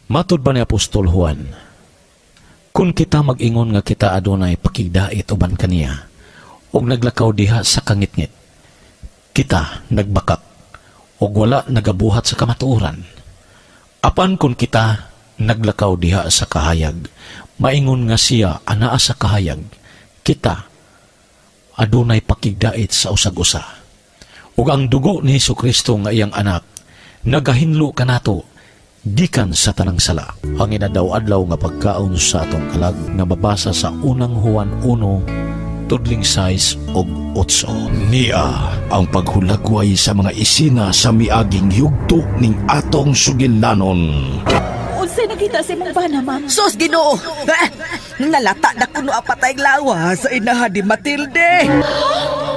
Matud ba ni Apostol Juan, kung kita mag-ingon nga kita adunay pakigdait uban kaniya, ug naglakaw diha sa kangitngit, kita nagbakak, ug wala nagabuhat sa kamatuoran. Apan kung kita naglakaw diha sa kahayag, maingon nga siya anaa sa kahayag, kita adunay pakigdait sa usag-usa. Ug ang dugo ni Hesukristo nga iyang anak, nagahinlo kanato gikan sa tanang sala. Ang inadlaw-adlaw nga pagkaon sa atong kalag nga mabasa sa unang Juan 1, tudling 6 ug 8. Niya ang paghulagway sa mga isina sa miaging yugto ning atong sugilanon. Unsay nakita sa imong bana, ma'am? Sos Ginoo! Nalata na kuno ang patay lawa sa inahan ni Matilde.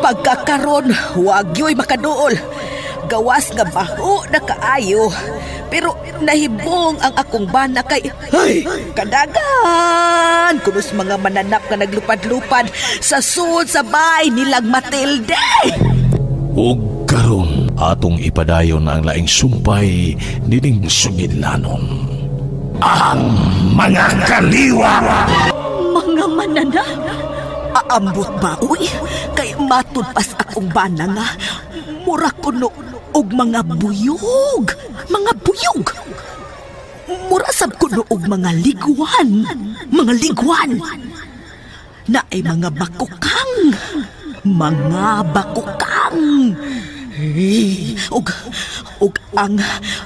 Pagkakaron, wag yo'y makaduol. Gawas nga baho na kaayo. Pero nahibong ang akong bana kay, ay, kadagan! Kunos mga mananap nga naglupad-lupad sa sud sa bay nilang Matilde. Ug karon atong ipadayon ang laing sumpay nining sugilanon. Ang mga kaliwa! Mga mananap? Aambot ba, uy? Kay matud pas akong bana nga mura kuno og mga buyog. Mga buyog. Mura sab kuno og mga ligwan. Mga ligwan. Naay mga bakukang. Mga bakukang. Hey, og ang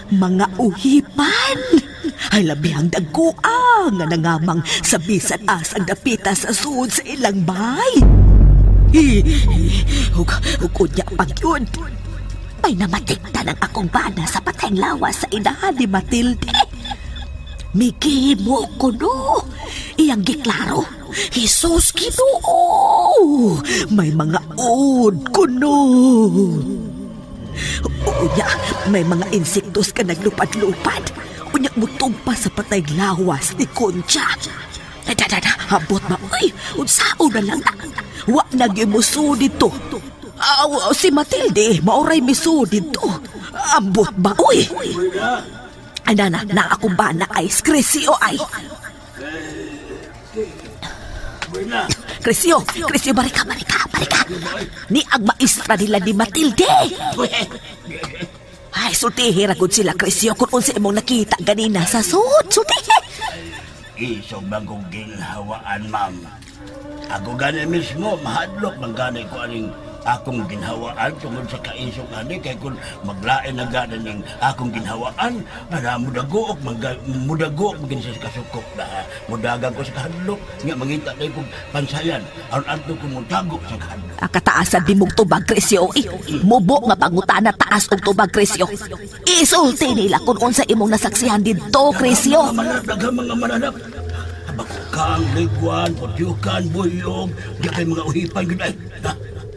mga uhipan. Ay labihang dagkoa nga nangamang sa bisan asang dapita sa sud sa ilang bay. Ug unya pag yun. May namatikta ng akong bana sa patayng lawas sa inahan ni Matilde. Migimo kuno. Iyang giklaro, Jesus Ginoo. May mga ud kuno. Unya, may mga insektos ka naglupad-lupad. Unya, mutugpa sa patay lawas ni Concha. Da, habot ba? Uy, unsao na lang na. Wa nagimuso dito. Si Matilde, maoray miso dito. Ambot ba? Uy! Ana na akong bana ay Cresio ay. Cresio, barika. Ni ang maestra nila ni Matilde. Ay, sultihi ra gud sila, Cresio, kung unsa imong nakita ganina sa sud. Sultihi. Isog bang kong ginhawaan, ma'am. Ako gani mismo, mahadlok man gani ko aning akong ginhawaan tungod sa kaisog ani kay kung maglain na gani ng akong ginhawaan, ana mudagook magin sa kasukok na mudagan ko sa kahadlok nga mangita na kong pansayan aron adto ko mutago sa kahadlok. Kataasan di mong tubag, Cresio. Mubo nga pangutana taas og tubag, Cresio. Isulti nila kung unsa imong nasaksihan didto, Cresio. Mga mananap. Bakukang, ligwan, putyukan, buyog, di kay mga uhipan gud ay.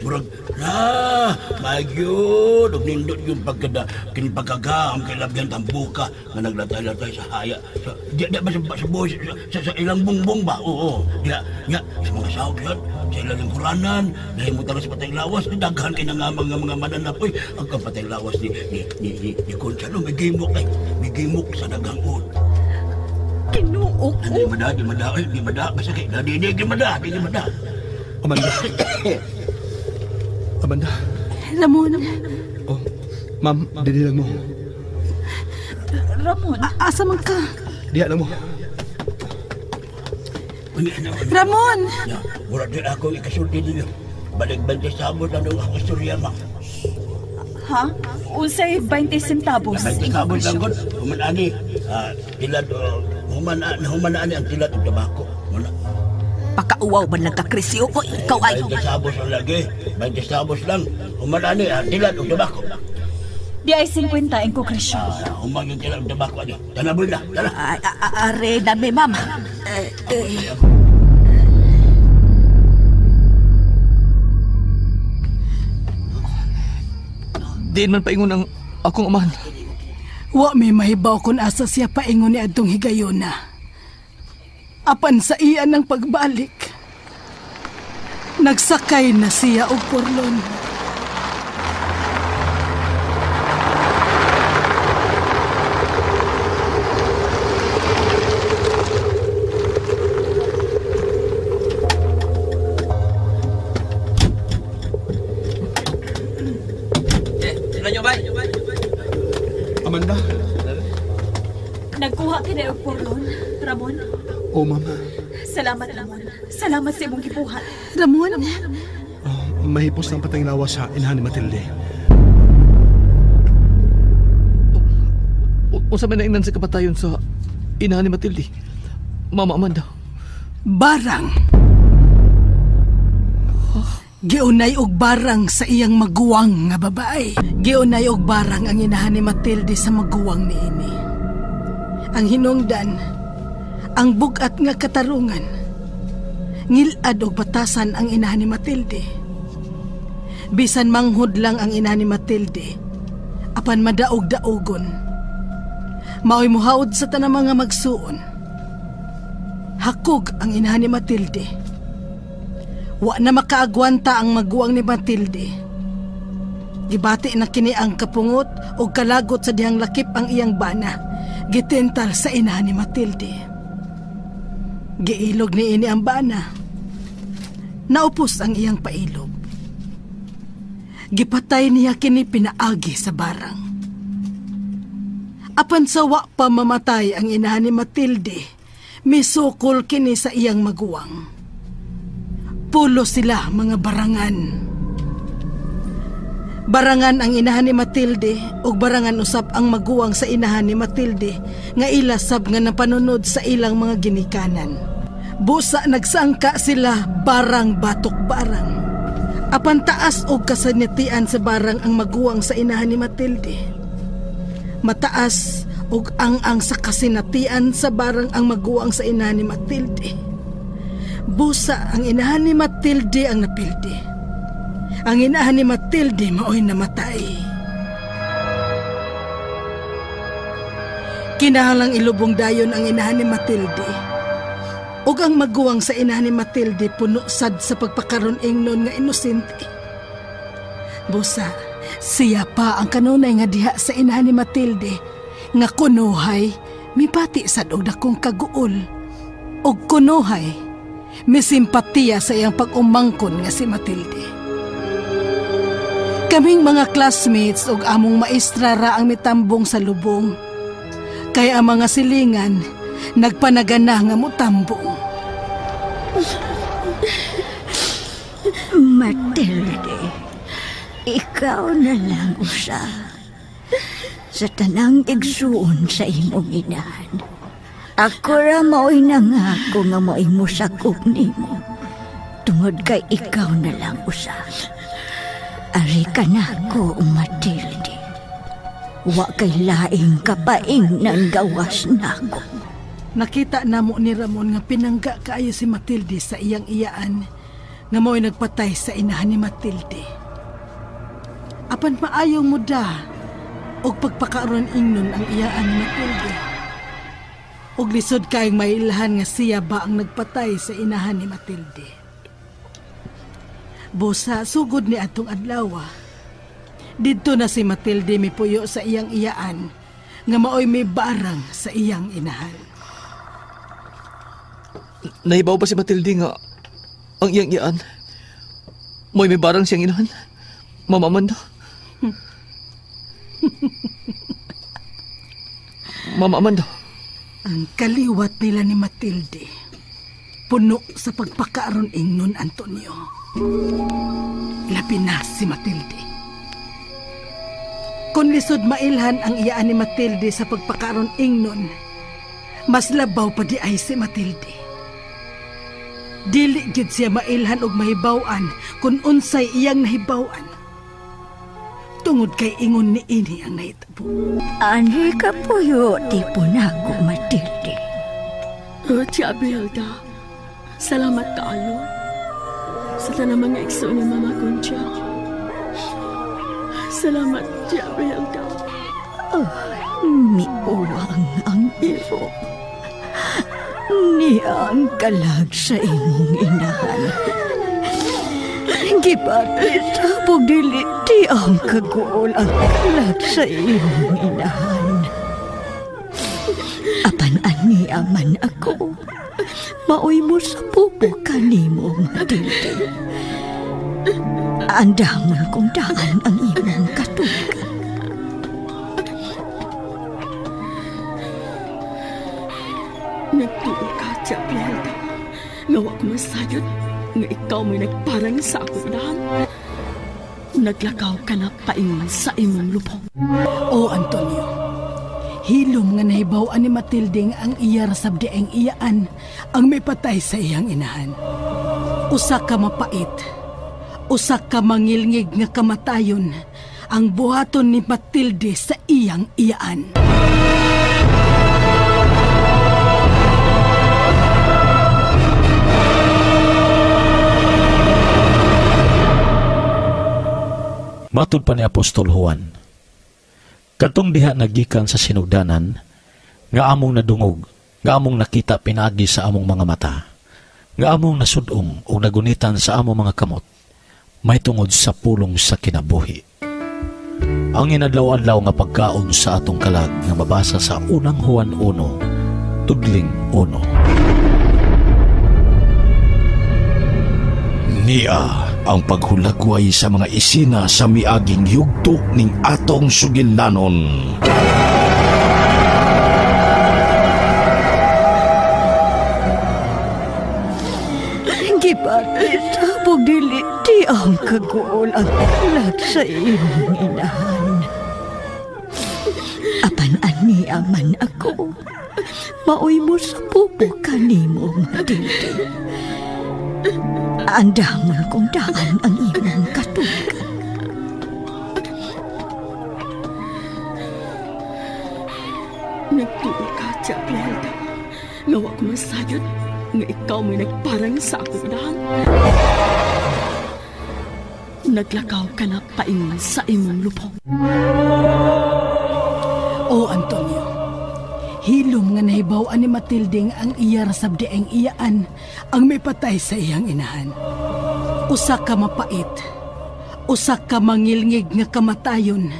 Murag, na, magyud, ug nindot yung pagkada, kini pagkagam, kay labyan tambuka, nga naglatay-latay sa haya. Sa, di ba sa ilang bungbong ba? Oo, di, nga, sa mga sahog yun, sa ilang lingkuranan, nahimutan sa patay lawas, daghan kay nga mga mananap, uy, ang patay lawas ni Concha, no, may gimok, ay, may gimok sa daghang ud. Kinuo ko. Di mada, basta kay, di mada. Amanda. Amanda. Ramon. Oh, ma'am, dili lang mo. Ramon, asa man ka? Diha lang mo. Ramon! Mura din ako ikasulti ninyo. Balik 20 sabot na nung ako istorya, ma'am. Ha? Unsay 20 centavos? 20 centavos lang gud. Human ani, tilad, human ani ang tilad og tabako. Muna. Pakauwaw man lang ka, Cresio. O, ikaw ay... 20 centavos lang lagi. 20 centavos lang. Human ani, tilad og tabako. Di ay 50 ang ko, Cresio. Human yung tilad og tabako ani. Tanaboy na, tara. Ay, are na mi, ma'am. Diin man paingon ang akong amahan. Wa may mahibaw kung asa siya paingon ni adtong higayona. Apan sa iya ng pagbalik, nagsakay na siya og porlon. Nagkuha kini og porlon, Ramon. Oh, ma'am. Salamat, Ramon. Salamat sa imong gibuhat. Ramon? Oh, mahipos ng patay lawas sa inahan ni Matilde. Unsa man naingnan sa kapatayon sa inahan ni Matilde? Mama Amanda. Barang. Giunay og barang sa iyang maguwang nga babae. Giunay og barang ang inahan ni Matilde sa maguwang niini. Ang hinungdan, ang bugat nga katarungan. Ngilad og batasan ang inahan ni Matilde. Bisan manghod lang ang inahan ni Matilde, apan madaog-daogon. Maoy muhaod sa tanang mga magsuon. Hakog ang inahan ni Matilde. Wa na makaagwanta ang maguwang ni Matilde. Gibati na kini ang kapungot o kalagot sa dihang lakip ang iyang bana. Gitental sa inahan ni Matilde. Giilog ni ini ang bana. Naupos ang iyang pailog. Gipatay niya kini pinaagi sa barang. Apan sa wa pa mamatay ang inahan ni Matilde, misukol kini sa iyang maguwang. Pulo sila mga barangan. Barangan ang inahan ni Matilde ug barangan usab ang maguwang sa inahan ni Matilde nga ila sab nga napanunod sa ilang mga ginikanan. Busa nagsangka sila barang batok barang. Apan taas og kasanitian sa barang ang maguwang sa inahan ni Matilde. Mataas og ang-ang sa kasinatian sa barang ang maguwang sa inahan ni Matilde. Busa ang inahan ni Matilde ang napildi. Ang inahan ni Matilde maoy namatay. Kinahanglang ilubong dayon ang inahan ni Matilde. Ug ang maguwang sa inahan ni Matilde puno sad sa pagpakaron ingnon nga inosente. Busa, siya pa ang kanunay nga diha sa inahan ni Matilde nga kunuhay mipati sad og dakong kaguol. Ug kunuhay misimpatiya sa iyang pag-umangkon nga si Matilde. Kaming mga classmates ug among maestra ra ang mitambong sa lubong. Kaya ang mga silingan nagpanagana nga mutambong. Matilde, ikaw na lang usa sa tanang igsuon sa imong inahan. Ako ra mao'y nangako nga mao'y mosakop nimo. Tungod kay ikaw na lang usa. Ari ka nako, Matilde. Wa kay laing kapaing nang gawas nako. Nakita namo ni Ramon nga pinangga kaayo si Matilde sa iyang iyaan nga mao'y nagpatay sa inahan ni Matilde. Apan maayong muda og pagpakaron ingnon ang iyaan ni Matilde. Og lisod kaayong mailhan nga siya ba ang nagpatay sa inahan ni Matilde. Busa sugod ni atong adlaw. Didto na si Matilde mipuyo sa iyang iyaan nga maoy may barang sa iyang inahan. Nahibaw ba si Matilde nga ang iyang iyaan maoy may barang siyang inahan? Mama Amanda. Mama Amanda. Ang kaliwat nila ni Matilde puno sa pagpakaron ingnon, Antonio. Labi na si Matilde. Kung lisod mailhan ang iyaan ni Matilde sa pagpakaron ingnon, mas labaw pa di ay si Matilde. Dili gid siya mailhan og mahibaw-an kung unsay iyang nahibaw-an. Tungod kay ingon ni ini ang nahitabo. Ani ka puyo, tipo nako, Matilde. Oh, Tia Belda, salamat kaayo sa tanang mga igsoon ni Mama Concha. Salamat, Tia Belda. Oh, miuwang ang iro. Niya ang kalag sa imong inahan. Gibati sa pagdili, di ang kaguol ang kalag sa imong inahan. Apan ani aman ako, maoy mo sa pupo kanimo, Matilde. Andamon kong daan ang imong katugan. Nagtuo ka, Tia Brehilda. Nga wa ko masayod nga ikaw may nagparang sa akong inahan. Naglakaw ka na paingon sa imong lubong. O Antonio, hilom nga nahibaw-an ni Matilde nga ang iya rasab di ang iyaan ang may patay sa iyang inahan. Usa ka mapait, usa ka mangilngig nga kamatayon ang buhaton ni Matilde sa iyang iyaan. Matud pa ni Apostol Juan, katong diha nagikan sa sinugdanan, nga among nadungog, nga among nakita pinaagi sa among mga mata, nga among nasudong o nagunitan sa among mga kamot, may tungod sa pulong sa kinabuhi. Ang inadlaw-adlaw nga pagkaon sa atong kalag nga mabasa sa unang Juan 1, tudling 1. Nia ang paghulagway sa mga isina sa miaging yugto ning atong sugilanon. Gibatit, habog dili di ang kaguol ang kalat sa imong inahan. Apan ania man ako, maoy mo sa pupo kanimo, Matilde. Andamon kong daan ang imong katugan. Nagtuo ka, Tia Brehilda. Nga wa ko masayod nga ikaw may nagparang sa akong inahan. Naglakaw ka na paingon sa imong lubong. O Antonio, hilom nga nahibaw-an ni Matilde nga ang iya rasab di ang iyaan ang may patay sa iyang inahan. Usa ka mapait, usa ka mangilngig nga kamatayon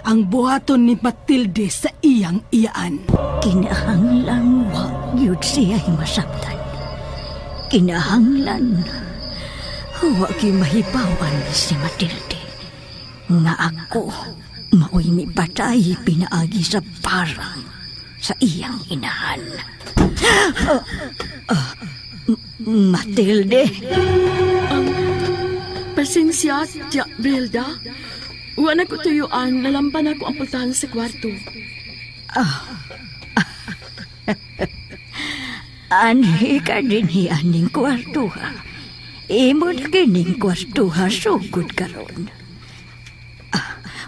ang buhaton ni Matilde sa iyang iyaan. Kinahanglan wa gyud siya'y masabtan. Kinahanglan wa gyud mahibaw-an si Matilde nga ako maoy mipatay pinaagi sa parang sa iyang inahan. Matilde. Pasensya, Tia Brehilda. Wa na ko tuyuan, nalampan ako ang pultahan sa kwarto. Anhi ka din aning kwarto ha. Imo na kining kwarto ha, sugod karon.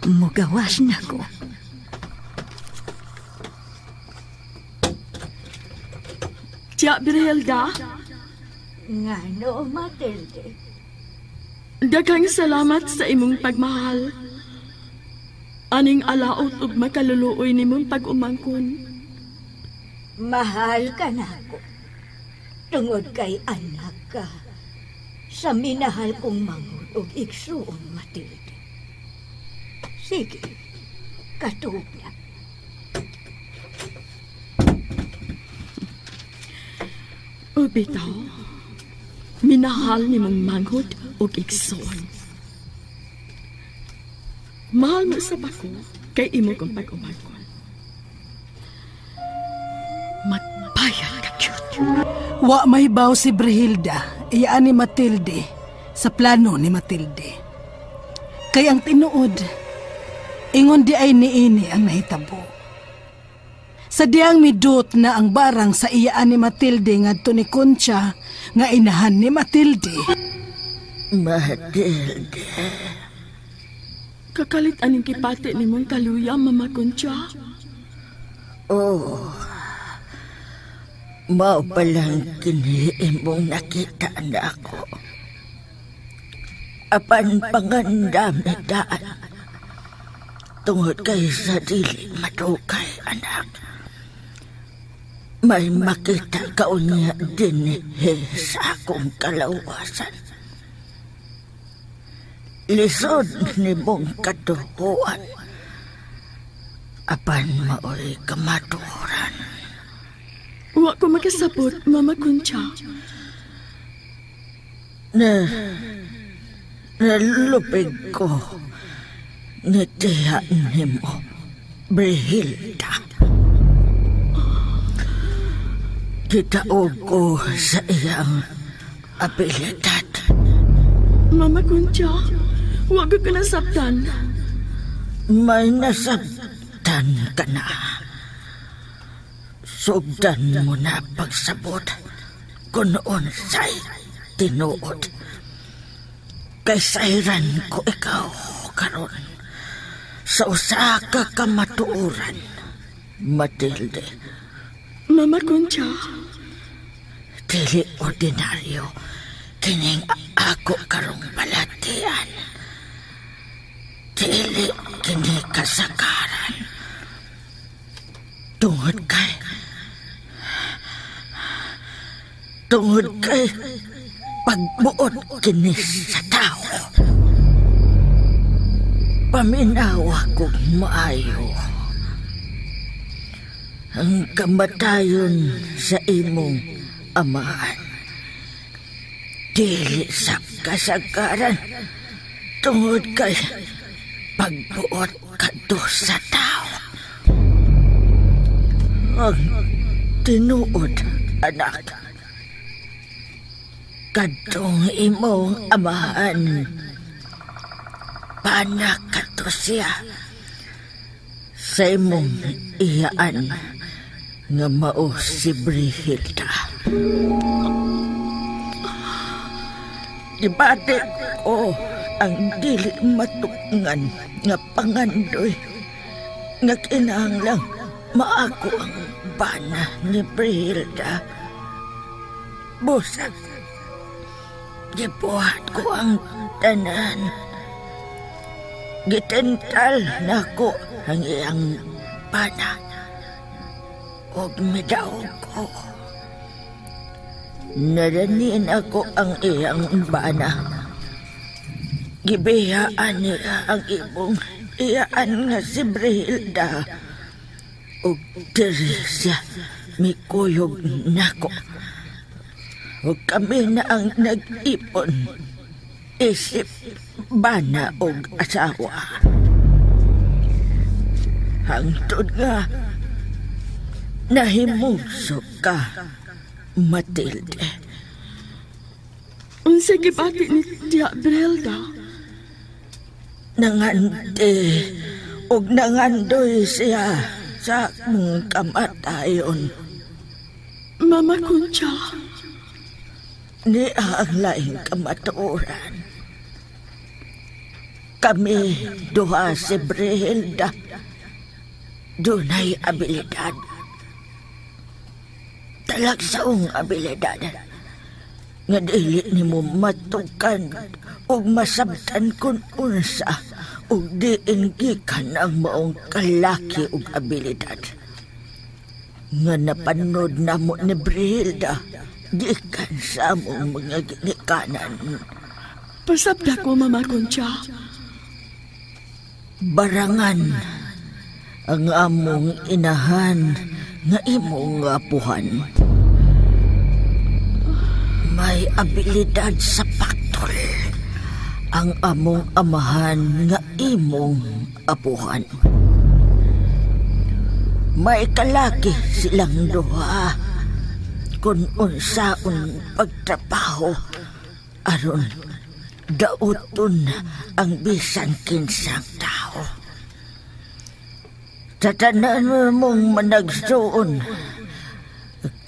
Mugawas na ko. Tia Brehilda? Ngano, Matilde? Daghang salamat sa imong pagmahal. Aning alaot ug makaluluoy nimong pag-umangkon. Mahal ka na ako. Tungod kay anak ka. Sa minahal kong manghod og igsuon, Matilde. Sige, katuog na. O bitaw, minahal ni mong manghod og igsoon. Mahal mo sa bako kay imo kong pag-umangkon. Magpayag ka, cute. Wa mahibaw si Brehilda, iyaan ni Matilde, sa plano ni Matilde. Kay ang tinuod, ingon di ay niini ang nahitabo. Sa diyang midot na ang barang sa iyaan ni Matilde ngadto ni Concha nga inahan ni Matilde. Matilde. Kakalit aning kipati ni mong kaluya, Mama Concha. Oh, mao palang kini imong nakita na ako. Apan pangandami daan. Tungod kay sa dili matukay, anak. May makita ka unya din sa akong kalawasan. Lisod ni mong katuhuan. Apan maoy kamatuoran. Wa ko makasabot, Mama Concha. Nalupig ko. Nitiya nimo, Brehilda. Gitaog ko sa iyang abilidad. Mama Concha, wag ka nasabtan. May nasabtan ka na. Sugdan mo na pagsabot kung unsay tinuod. Kay sayran ko ikaw karon sa usa ka kamatuoran, Matilde. Mama Concha. Dili ordinaryo kining ako karong balatian. Dili kini kasagaran. Tungod kay pagbuot kini sa tao. Paminawa kong maayo ang kamatayon sa imong amahan. Dili sa kasagaran tungod kay pagbuot kadto sa tao. Ang tinuod, anak, kadtong imong amahan, panak kadto siya sa imong iyaan nga mao si Brihilda. Gibati ko ang dili matukngan nga pangandoy nga kinahanglang maako ang bana ni Brihilda. Busa, gibuhat ko ang tanan. Gitental nako ang iyang bana. Og midaog ko. Naranin ako ang iyang bana. Gibiyaan niya ang imong iyaan nga si Brihilda. Og diri siya mikuyog nako. Og kami na ang nag-ipon isip bana og asawa. Hangtod nga nahimuso ka, Matilde. Unsa gibati ni Tia Brihilda? Nangante og nangandoy siya sa akong kamatayon. Mama Concha. Ni ang laing kamatuoran. Kami duha si Brihilda. Dunay abilidad. Talagsaong abilidad nga dili nimo matukan ug masabtan kun unsa ug diin gikan ang maong kalaki ug abilidad. Nga napanod namo ni Brihilda gikan sa among mga ginikanan. Pasabta ko, Mama Concha. Barangan ang among inahan nga imong apuhan. May abilidad sa paktol ang among amahan nga imong apuhan. May kalaki silang duha kung unsaon pagtrabaho aron dauton ang bisan kinsang tao. Sa tanan mong managsuon,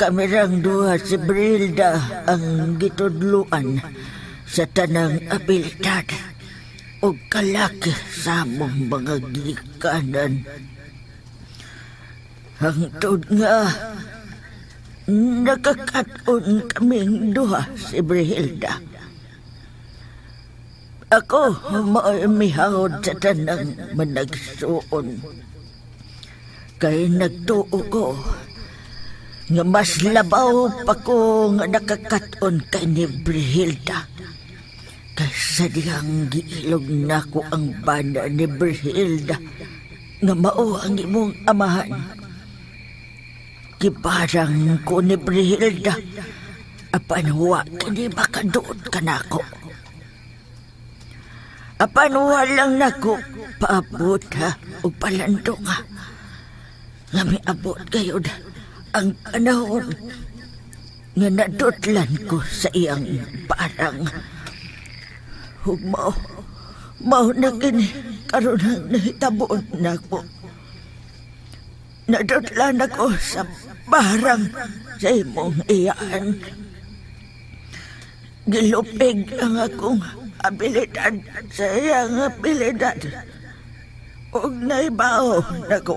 kami rang duha si Brihilda ang gitudluan sa tanang abilidad o kalaki sa among mga gikanan. Hangtod nga, nakakaton kaming duha si Brihilda. Ako mao'y mihangod sa tanang managsuon. Kay nagtuo ko nga mas labaw pa ko nga nakakaton kay ni Brihilda. Kaysa dihang giilog nako ang bana ni Brihilda nga mao ang imong amahan. Gibarang ko ni Brihilda apan wa kini makaduot kanako. Apan walang nako paabot ha og palandong ha. Nga miabot gayud ang panahon Nga nadutlan ko sa iyang parang. Ug mao na kini karon ang nahitabo nako. Nadutlan ako sa parang sa imong iyaan. Gilupig ang akong abilidad sa iyang abilidad. Ug naibaw nako.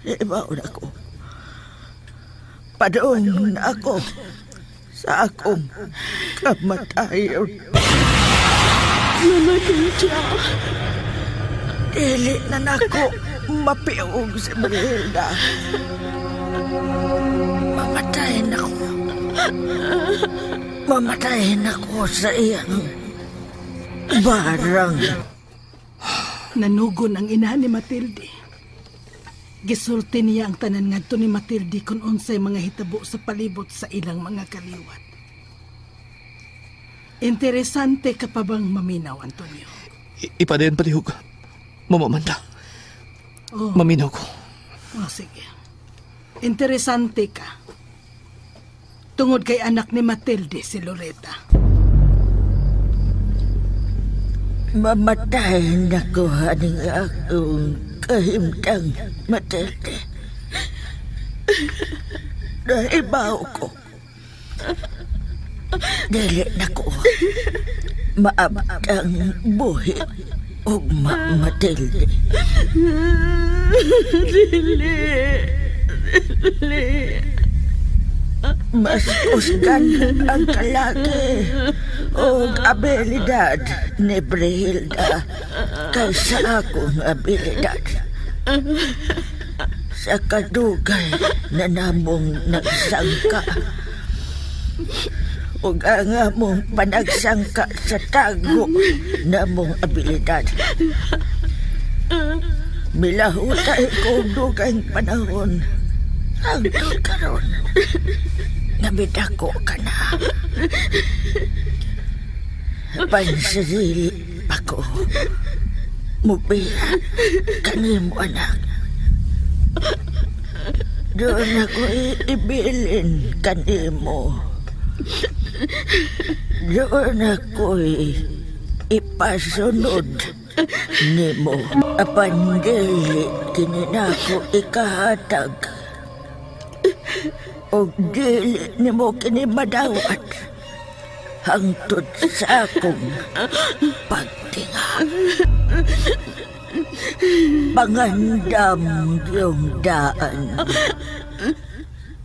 Naibaw nako. Padung na ako sa akong kamatayon. Mama Concha. Dili na nako mapiog si Brihilda. Mamatayin ako. Mamatayin ako sa iyang barang. Nanugon ang ina ni Matilde. Gisulti niya ang tanan ngadto ni Matilde kung unsay mga hitabo sa palibot sa ilang mga kaliwat. Interesante ka pa bang maminaw, Antonio? Ipadayon palihog. Mama Amanda. Oh. Maminaw ko. Oh, sige. Interesante ka. Tungod kay anak ni Matilde si Loretta. Mamatay na ko aning akong kahimtang, Matilde. Naibaw ko. Dili na ko maabtang buhi ugma, Matilde. Dili. Dili. Mas kusgan ang kalaki o abilidad ni Brihilda kaysa akong abilidad. Sa kadugay na namong nagsangka ug ang among panagsangka sa tago namong abilidad. Milahutay ko dugay panahon hangtod karon. Nabidako ka na. Pansarili ako. Mubiya kanimo, anak. Doon ako iibilin kanimo. Doon ako ipasunod nimo. Apan dili kini nako ikahatag. O dili nimo kini madawat hangtod sa akong pagtinga. Pangandam yung daan.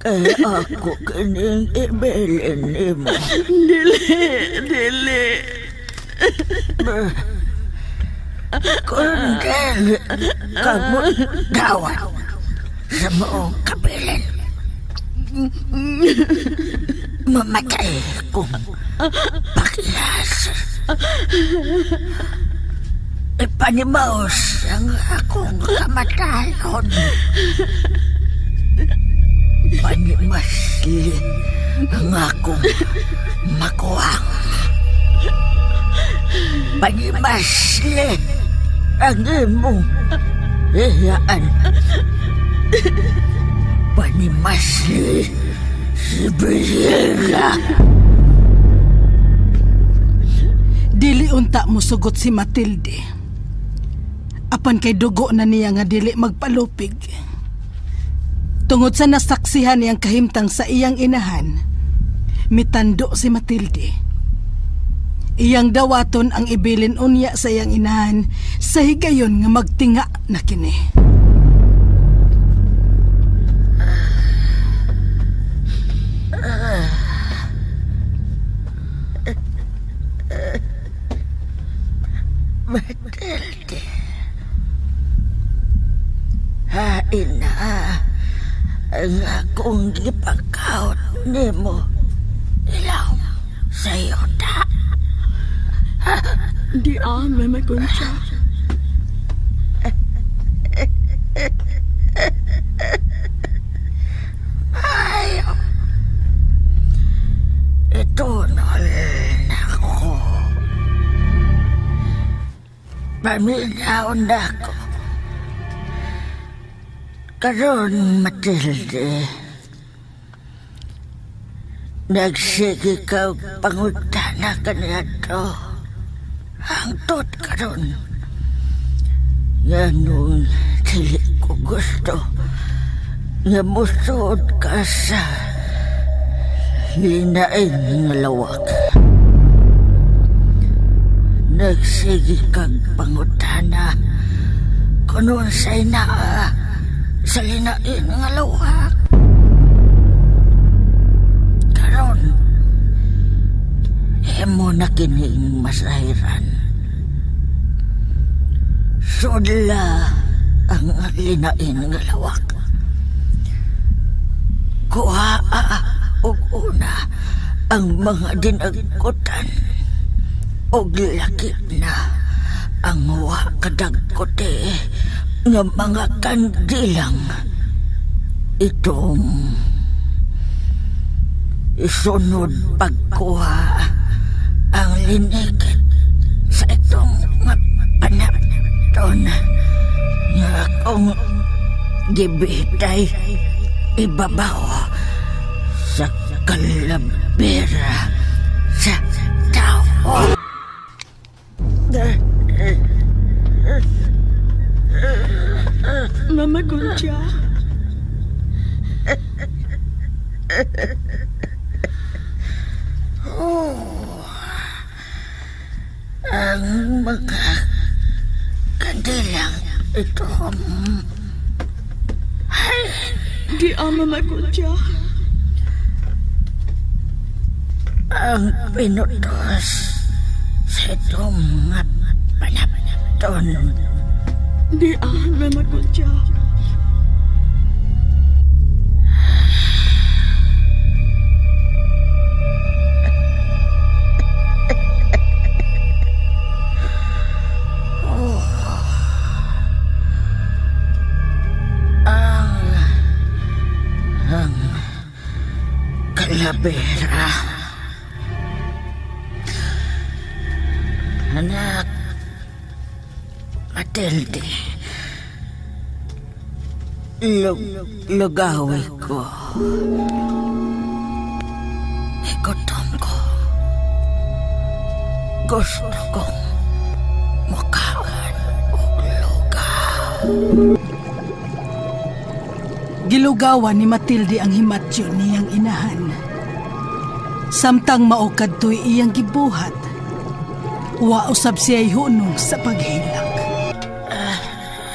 Kaya ako kining ibilin nimo. Dili, dili. Kung dili ka mo dawat sa maong kabilin, mamatay kong pakilas. Ipanimaos ang akong kamatayon. Panimasli ang akong makuwang. Panimasli ang imong iyaan. Panimasli si Brihilda. Dili unta musugot si Matilde. Apan kay dugo na niya nga dili magpalupig. Tungod sa nasaksihan niyang kahimtang sa iyang inahan, mitando si Matilde. Iyang dawaton ang ibilin unya sa iyang inahan sa higayon nga magtinga na kini. Matilde, hain na ang akong gipagkaot nimo. Ilaw sa iyo ta. Di Mama Concha. Ayaw. Itunol na ko. Paminaw na ako. Karon, Matilde, Nagsige ka pangutana kaniadto. Hangtod karon. Nganong dili ko gusto nga musuod ka sa linain nga lawak. Nagsige kag pangutana kung unsay naa sa linain nga lawak. Karon, imo na kining masahiran. Sudla ang linain nga lawak. Kuha og una ang mga dinagkutan og lakip na ang wa kadagkote nga mga kandilang itong isunod pagkuha ang linikit sa itong nga panapton nga akong gibitay ibabaw sa kalabera sa tao. Mama Concha. Oh, ang mga kandilang ito. Ay, di Mama Concha. Ang pinutos sa itong mga panapton. Di Mama Concha. Oh. Ang kalabera. Anak, Matilde, lugawi ko. Igutom ko. Gusto kong mukaan og lugaw. Gilugawan ni Matilde ang himatyo niyang inahan. Samtang mao kadto'y iyang gibuhat, wa usab siya'y hunong sa paghilak.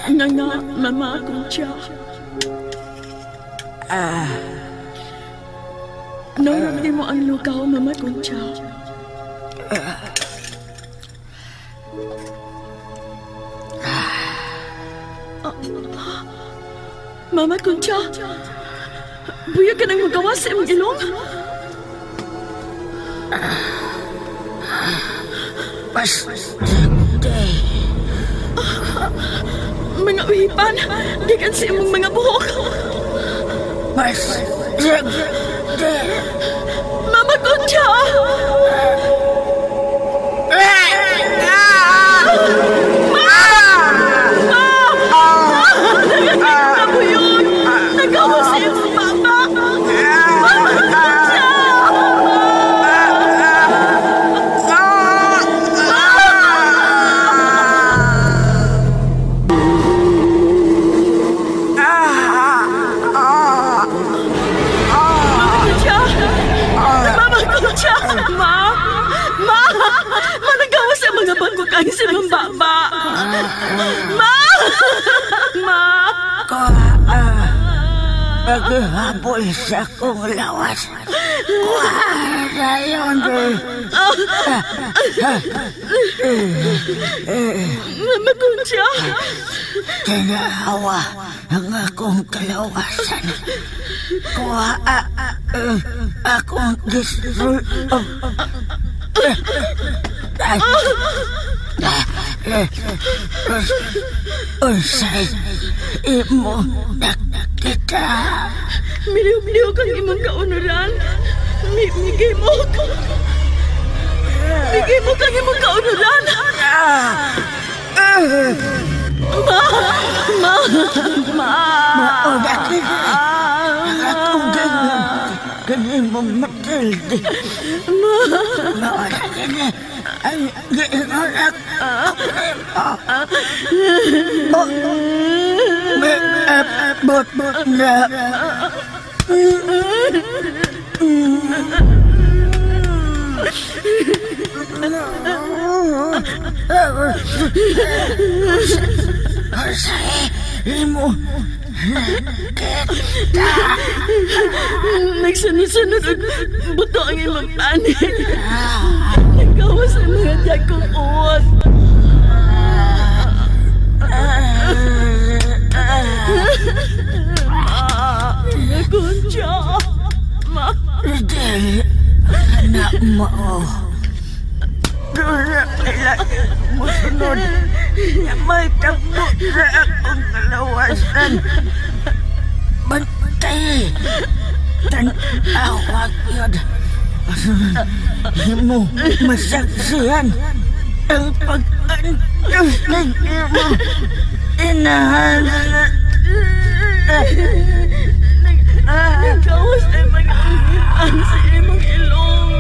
Nanga, Mama Concha. Naramdi mo ang lugaw, Mama Concha. Mama Concha, buyag ka nang magawa sa imong ilong? Pastante. Mga uhipan, gikan sa imong mga buhok. Pastante. Mama Concha! Nagawa sa imong papa! Mama Concha! Mama Concha! Ma! Ma! Ma, nagawa sa mga bangko kayo sa imong baba! Ma! Ma! Paghabol sa akong lawas. Kuha na yun. Mama Concha! Tinawa ang akong kalawasan. Kuha akong gisul. Unsay imo nakita? Miliw-miliw kang imong kaunuran. Migimok. Migimok kang imong kaunuran. Ma! Ma! Ma! Mauna kini. Akong ganyan. Ganyan mong mata. Matilde. Ma. Maura kini ang giingon ako nimo. Miabot na. Unsay imo nakita? Nagsunod-sunod og buto ang imong panit. Nagawas ang mga dagkong uwat. Ma, Concha. Ma. Dili na mao. Doon na musunod. May tagbo sa akong kalawasan. Bantay. Tan-awag yun. Imo masaksihan ang pag-antos ng imong inahan. Nagkawas ay mga uhipan sa imong ilong.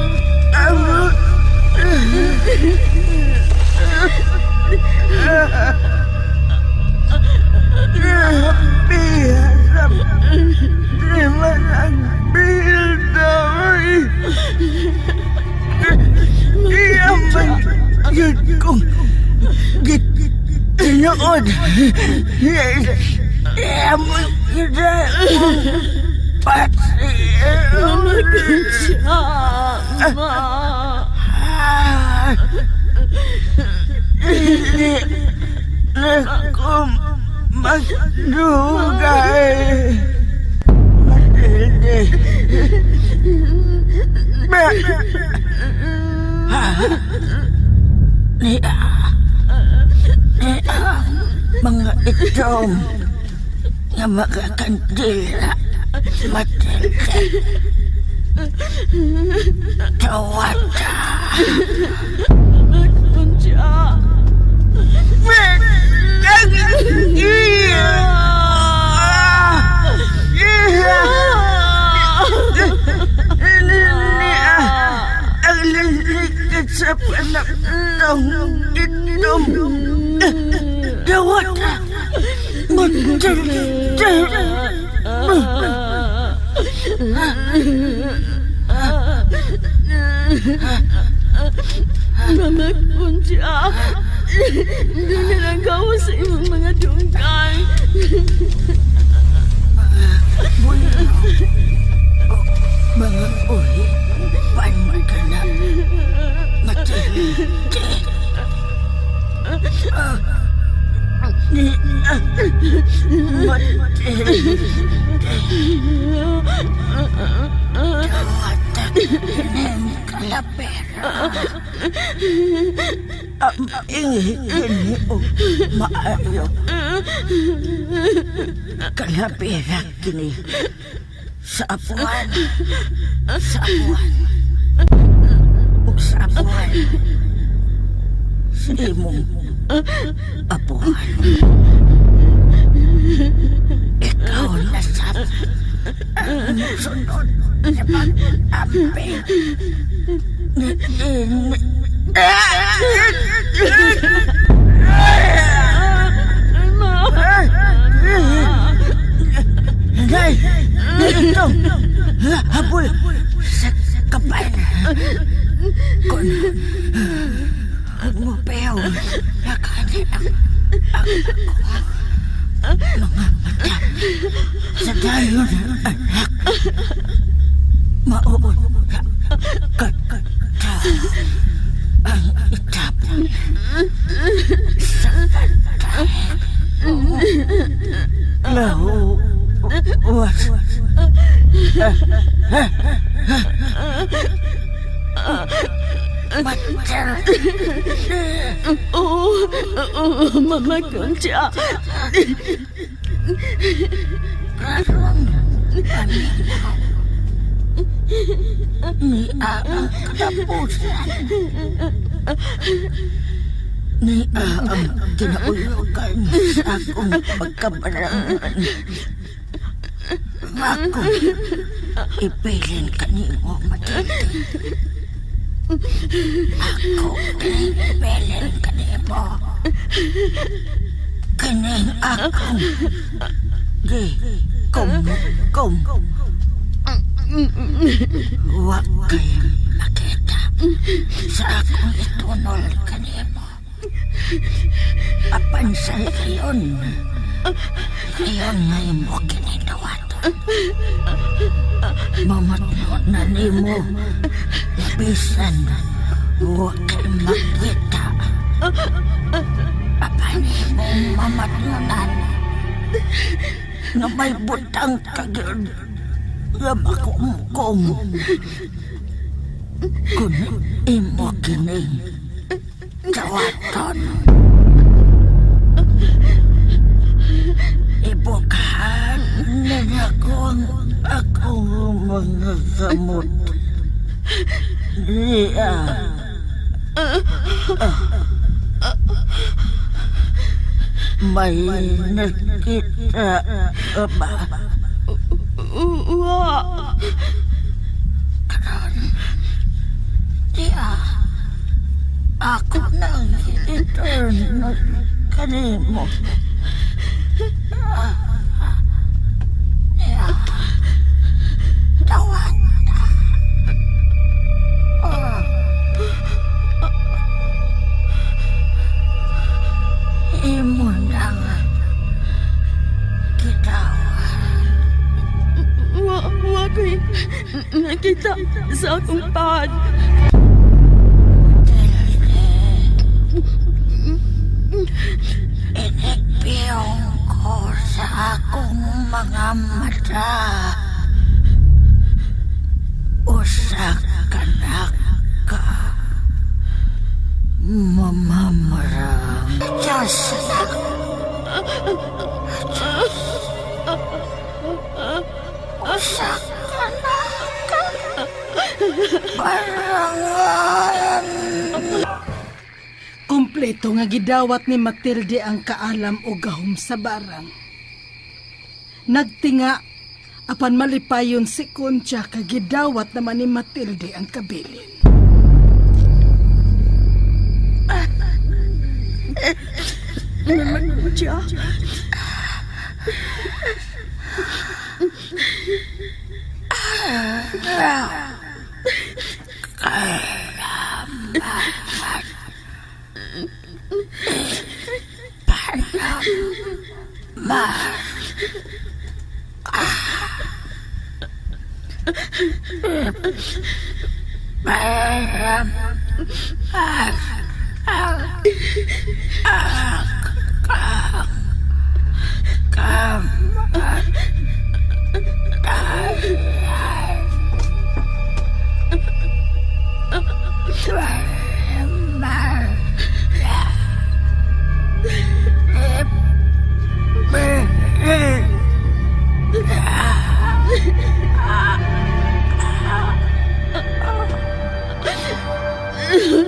Tinuod. Mama Concha, Ma. Dili na ko magdugay. Matilde. Niya mga itom nga makakandila, Matilde. Tawata. Mama Concha. Ang lilikit sa panakong itom. Dawata. Matilde. Mama Concha, doon na lang gawa sa imong mga dungkang. Mga uhi, pan ka na, Matilde. Matilde. Dawata ng kalapera. Ingin o maayo. Kalapera kini sa apuan. Sa apuan. Ug sa apuan. Sa imong apuan. Ikaw na sab ang musunod sa pag-amping. Nay! Ito! Habol sa kapan! Kung mupew, nakanin ang mga mata sa dayon anak. Mauot ka ang itapon sa patay. Lawas. Oo, Mama Concha. Karon, paminaw. Niya ang katapusan. Niya ang kinauyugan sa akong pagkabarangan. Ako Ibilin kanimo, Matilde. Ako kining ibilin kanimo. Kining akong gikumkum. Wa kay makita sa akong itunol kanimo. Apan sa higayon, higayon nga imo kinidawaton. Mamatno na nimo, bisan wa kay makita. Apan imong mamatnonan nga may butang kagid nga makumkum. Kun imo kining dawaton, ibukahan ninyo ang akong mga gamot. Niya. May nakita ba? Wa. Karon, niya. Ako nang iturn kanimo. Niya. Tawag na. Imo nang gitawa. Wa ko'y nakita sa akong pad. Inigpiyong ko sa akong mga mata. Usa ka na ka mamamarang. Diyos na. Diyos. Usa ka na ka barangan. Kompleto nga gidawat ni Matilde ang kaalam o gahom sa barang. Nagtinga apan malipayon si Concha ka gidawat naman ni Matilde ang kabilin. Naman Concha.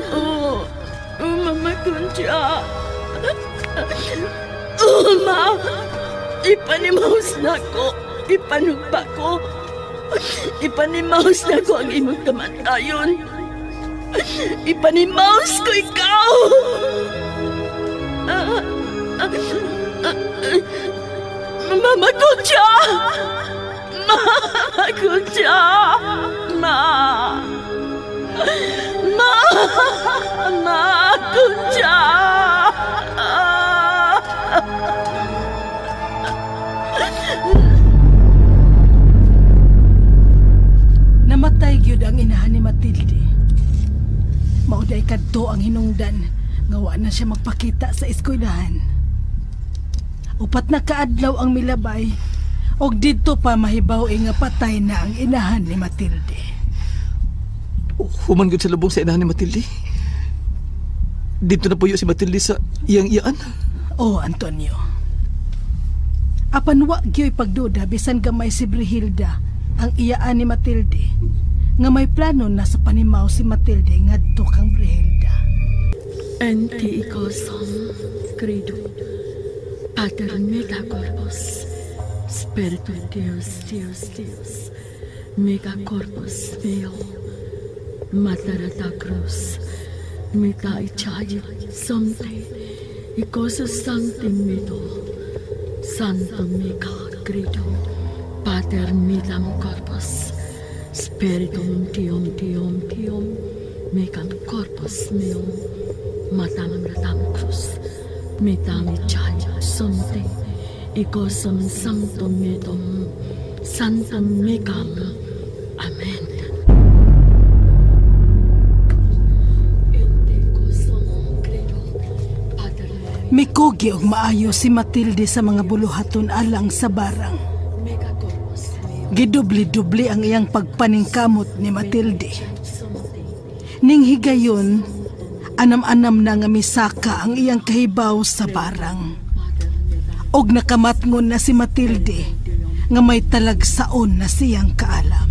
Oh, Mama Concha. Oh, Ma. Ipanimaus na ko. Ipanumpa ko. Ipanimaus na ko ang imong kamatayon. Ipanimaus ko ikaw. Mama Concha. Mama Concha. Ma. Ma. Ma Concha. Namatay gyud ang inahan ni Matilde. Mauday kadto ang hinungdan nga wa na siya magpakita sa eskwelahan. Upat na kaadlaw ang milabay og didto pa mahibaw nga patay na ang inahan ni Matilde. Human gyud sa lubong sa inahan ni Matilde. Didto na puyo si Matilde sa iyang iyaan. Oh, Antonio. Apan wa gyoy pagduda bisan gamay si Brihilda ang iyaan ni Matilde nga may plano na sa panimaw si Matilde ngadto kang Brihilda. Ente icosam credo Pater meta corpus Spiritus Deus Deus Deus Mega corpus meo. Matarata cruz. Mita ichayit somte. Ikosa sancti mito. Santo mica credo. Pater mitam corpus. Spiritum tium tium tium. Mecam corpus meum. Matam ratam cruz. Mitam ichayit somte. Ikosam sanctum mitum. Santam mecam. Amen. Mikugi og maayo si Matilde sa mga buluhaton alang sa barang. Gidubli-dubli ang iyang pagpaningkamot ni Matilde. Ning higayon, anam-anam na nga misaka ang iyang kahibaw sa barang. Og nakamatngon na si Matilde nga may talagsaon na siyang kaalam.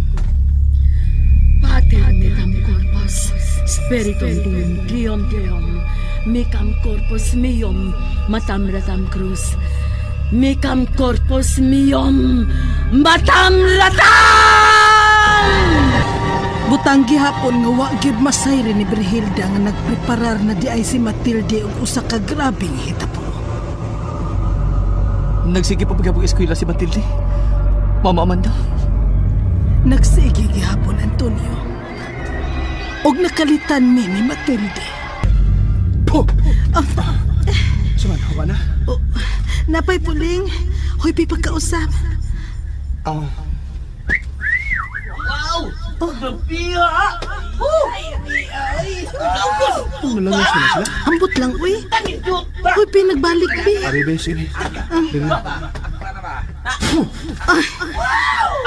Pater meam corpus, spiritum deum, deum deum, mecam corpus meum, matam ratam cruz. Mecam corpus meum, matam ratam! Butang gihapon nga wa gyud masayri ni Brihilda nga nagpreparar na di ay si Matilde og usa ka grabeng hitabo. Nagsige pa pagyapong eskwela si Matilde. Mama Amanda. Nagsige gihapon, Antonio. Og nakalitan mi ni Matilde. Po! Suman, hawa na. Oh, napay puling. Hoy, pipagkausap. Oh. Wow! Oh. Sophia! Oh! Malangos na sila. Ambot lang, uy. Uy, pinagbalik, pi. Ari, be, sige.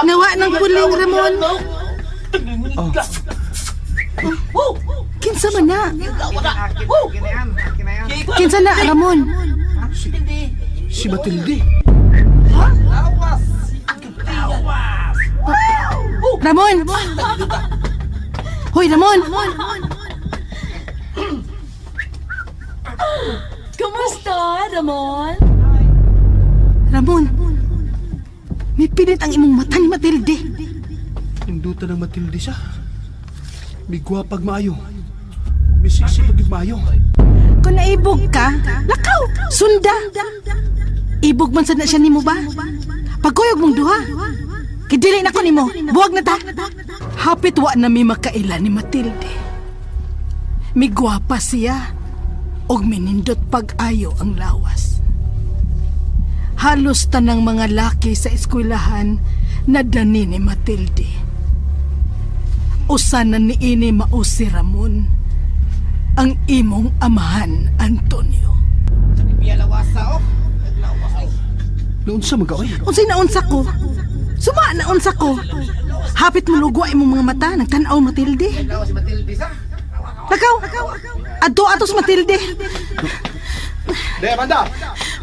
Nawa ng puling, Ramon. Oh. Oh. Kinsa man na? Kinsa na, Ramon? Si Matilde. Ha? Ramon! Hoy, Ramon! Kumusta, Ramon? Ramon! May pilit ang imong mata ni Matilde. Induta ng Matilde siya. May gwapag maayo. May siksi pag maayo. Kung naibog ka, lakaw! Sunda! Ibog man sad na siya nimo ba? Pagkuyog mong duha. Kidili na ko nimo. Buwag na ta. Hapit wa na mi makaila ni Matilde. Migwapa siya og minindot pag-ayo ang lawas. Halos tanang mga laki sa eskwelahan na dani ni Matilde. Usa na niini mao si Ramon, ang imong amahan, Antonio. Naunsa magaoy? Unsay naunsa ko? Suma naunsa ko. Hapit mo lugwa imong mga mata nagtan-aw Matilde. Lakaw. Adto atos Matilde. Day Amanda.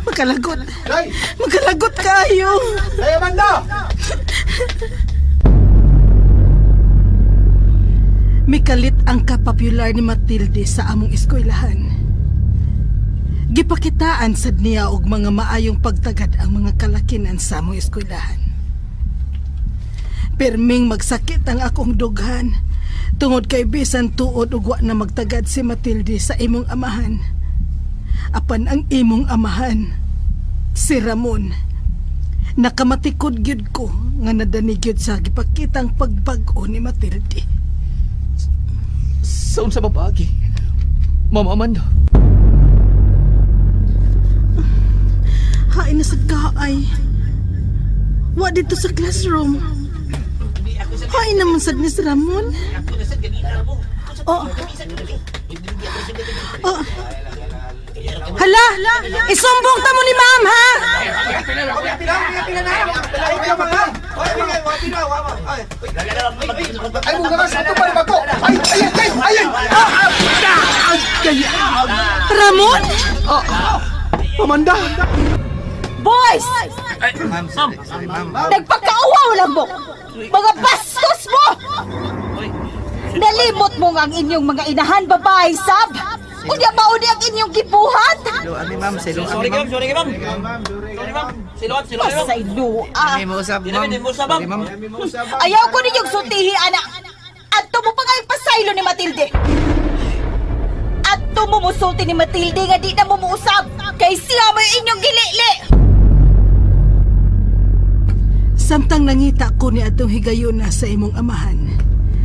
Magkalagot. Day. Magkalagot kayo. Day Amanda. Mikalit ang kapopular ni Matilde sa among eskwelahan. Gipakitaan sad niya og mga maayong pagtagad ang mga kalakinan sa among eskwelahan. Perming magsakit ang akong dughan tungod kay bisan tuod og wa na magtagad si Matilde sa imong amahan. Apan ang imong amahan, si Ramon, nakamatikod gyud ko nga nadani gyud sa gipakitang pagbag-o ni Matilde. Sa unsa paagi, Mama Amanda? Hain na sa kaay. Wa dito sa classroom. Hain naman sad ni si Ramon. Oh. Oh. Hala! Isumbong ta mo ni ma'am, ha? Ramon? Amanda! Boys! Nagpakauwaw lang mo! Mga bastos mo! Nalimot mo nga ang inyong mga inahan, babae, sab! Unya mauni ang inyong gibuhat! Sorry, ma'am. Sorry, ma'am. Sorry, ma'am. Silot, silot. Pasaylo, ah. Dili mo usab, ma'am. Dili mo usab, ma'am. Dili, ma'am. Ayaw ko ninyong sultihi, ana. Adto mo pa ngayong pasaylo ni Matilde. Adto mo musulti ni Matilde nga di na mo muusab. Kay siya mo inyong gilili. Samtang nangita ko ni atong higayuna sa imong amahan,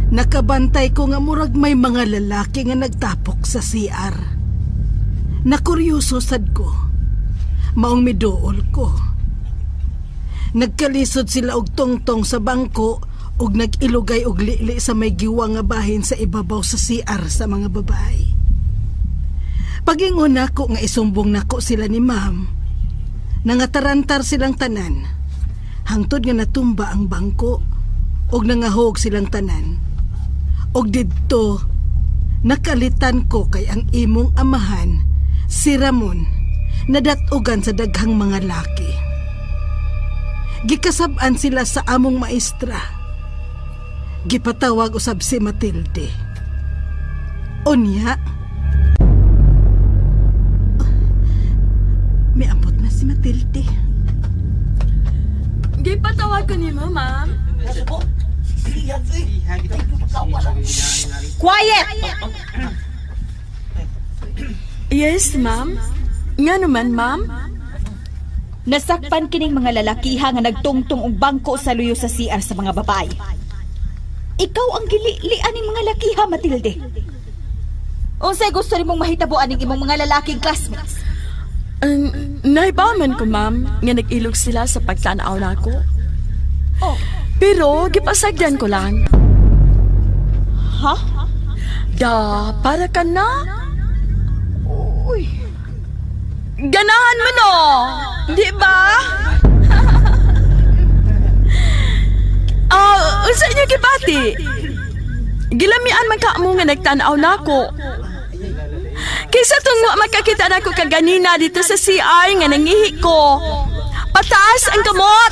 nakabantay ko nga murag may mga lalaki nga nagtapok sa CR. Nakuryoso sad ko. Maong miduol ko. Nagkalisod sila og tongtong sa bangko ug nag-ilugay og lili sa may giwa nga bahin sa ibabaw sa CR sa mga babae. Pagingon nako nga isumbong nako sila ni ma'am, nangatarantar silang tanan. Hangtod nga natumba ang bangko og nangahog silang tanan. Og didto nakalitan ko kay ang imong amahan, si Ramon, nadatugan sa daghang mga laki. Gikasab-an sila sa among maestra. Gipatawag usab si Matilde. Unya, miambot na si Matilde. Gipatawag ko nimo, ma'am. Quiet! Yes, ma'am. Nga naman, ma'am. Nasakpan kining mga lalakiha nga nagtungtong og bangko sa luyo sa CR sa mga babae. Ikaw ang gililian ning mga lakiha, Matilde. Unsay gusto nimong mahitabo aning imong mga lalaking classmates? Naibaw man ko, ma'am, nga nag-ilog sila sa pagtanaw nako. Oh. Pero gipasagdan ko lang. Ha? Da, para ka na. Uy. Ganahan mo no! Di ba? Unsa inyo gibati? Gilamian man ka mo nga nagtan-aw nako. Kaysa tungwa makakita nako kaganina dito sa CR nga nangihi ko. Pataas ang kamot!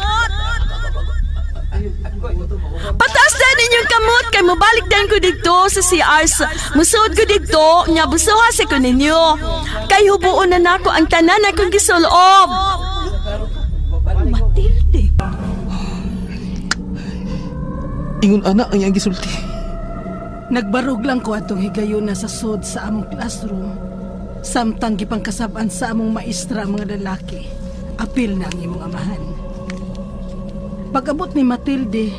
Pataas na ninyong kamot kay mobalik din ko dito sa CR. Musuod ko dito, nya busuha sa ko ninyo. Kay hubuon na nako ang tanan akong gisulob. Matilde. Ingon ana ang iyang gisulti. Nagbarog lang ko atong higayuna sa sod sa among classroom. Samtang gipangkasab-an sa among maestra ang mga lalaki. Apil na ang imong amahan. Pag-abot ni Matilde,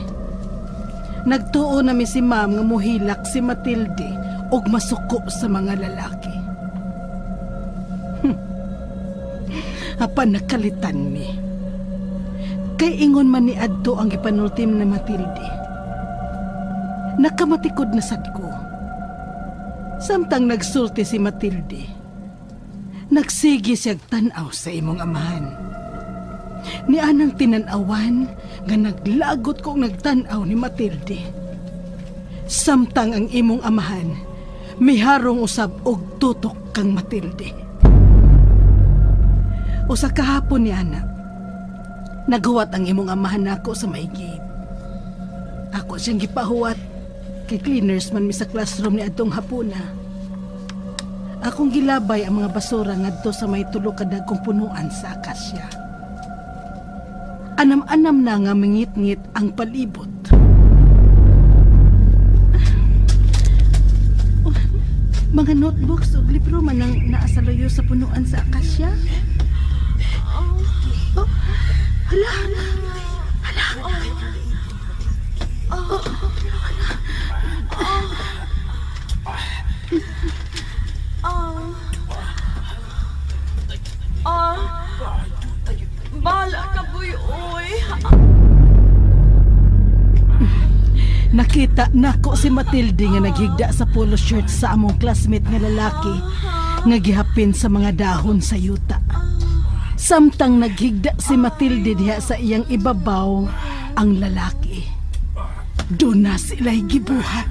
nagtuo na mi si ma'am nga muhilak si Matilde og masuko sa mga lalaki. Apan nakalitan mi. Kay ingon man ni adto ang gipanultim na Matilde. Nakamatikod na sad ko. Samtang nagsulti si Matilde, nagsige siyag tan-aw sa imong amahan. Ni anang tinan-awan nga naglagot kong nagtan-aw ni Matilde. Samtang ang imong amahan, miharong usab og tutok kang Matilde. Usa kahapon ni ana, naghuwat ang imong amahan nako sa may gate. Ako siyang gipahuwat kay cleaners man mi sa classroom ni adtong hapuna. Akong gilabay ang mga basura ngadto sa may tulo ka dagkong punuan sa akasya. Anam-anam na nga mingit-ngit ang palibot. Oh, mga notebooks ug libro man ang naa sa luyo sa punuan sa akasya. Oh, hala, hala. Oh, Bala ka, boy, oy. Nakita nako si Matilde nga naghigda sa polo shirt sa among classmate nga lalaki nga gihapin sa mga dahon sa yuta. Samtang naghigda si Matilde diha sa iyang ibabaw ang lalaki. Doon na sila'y gibuhat.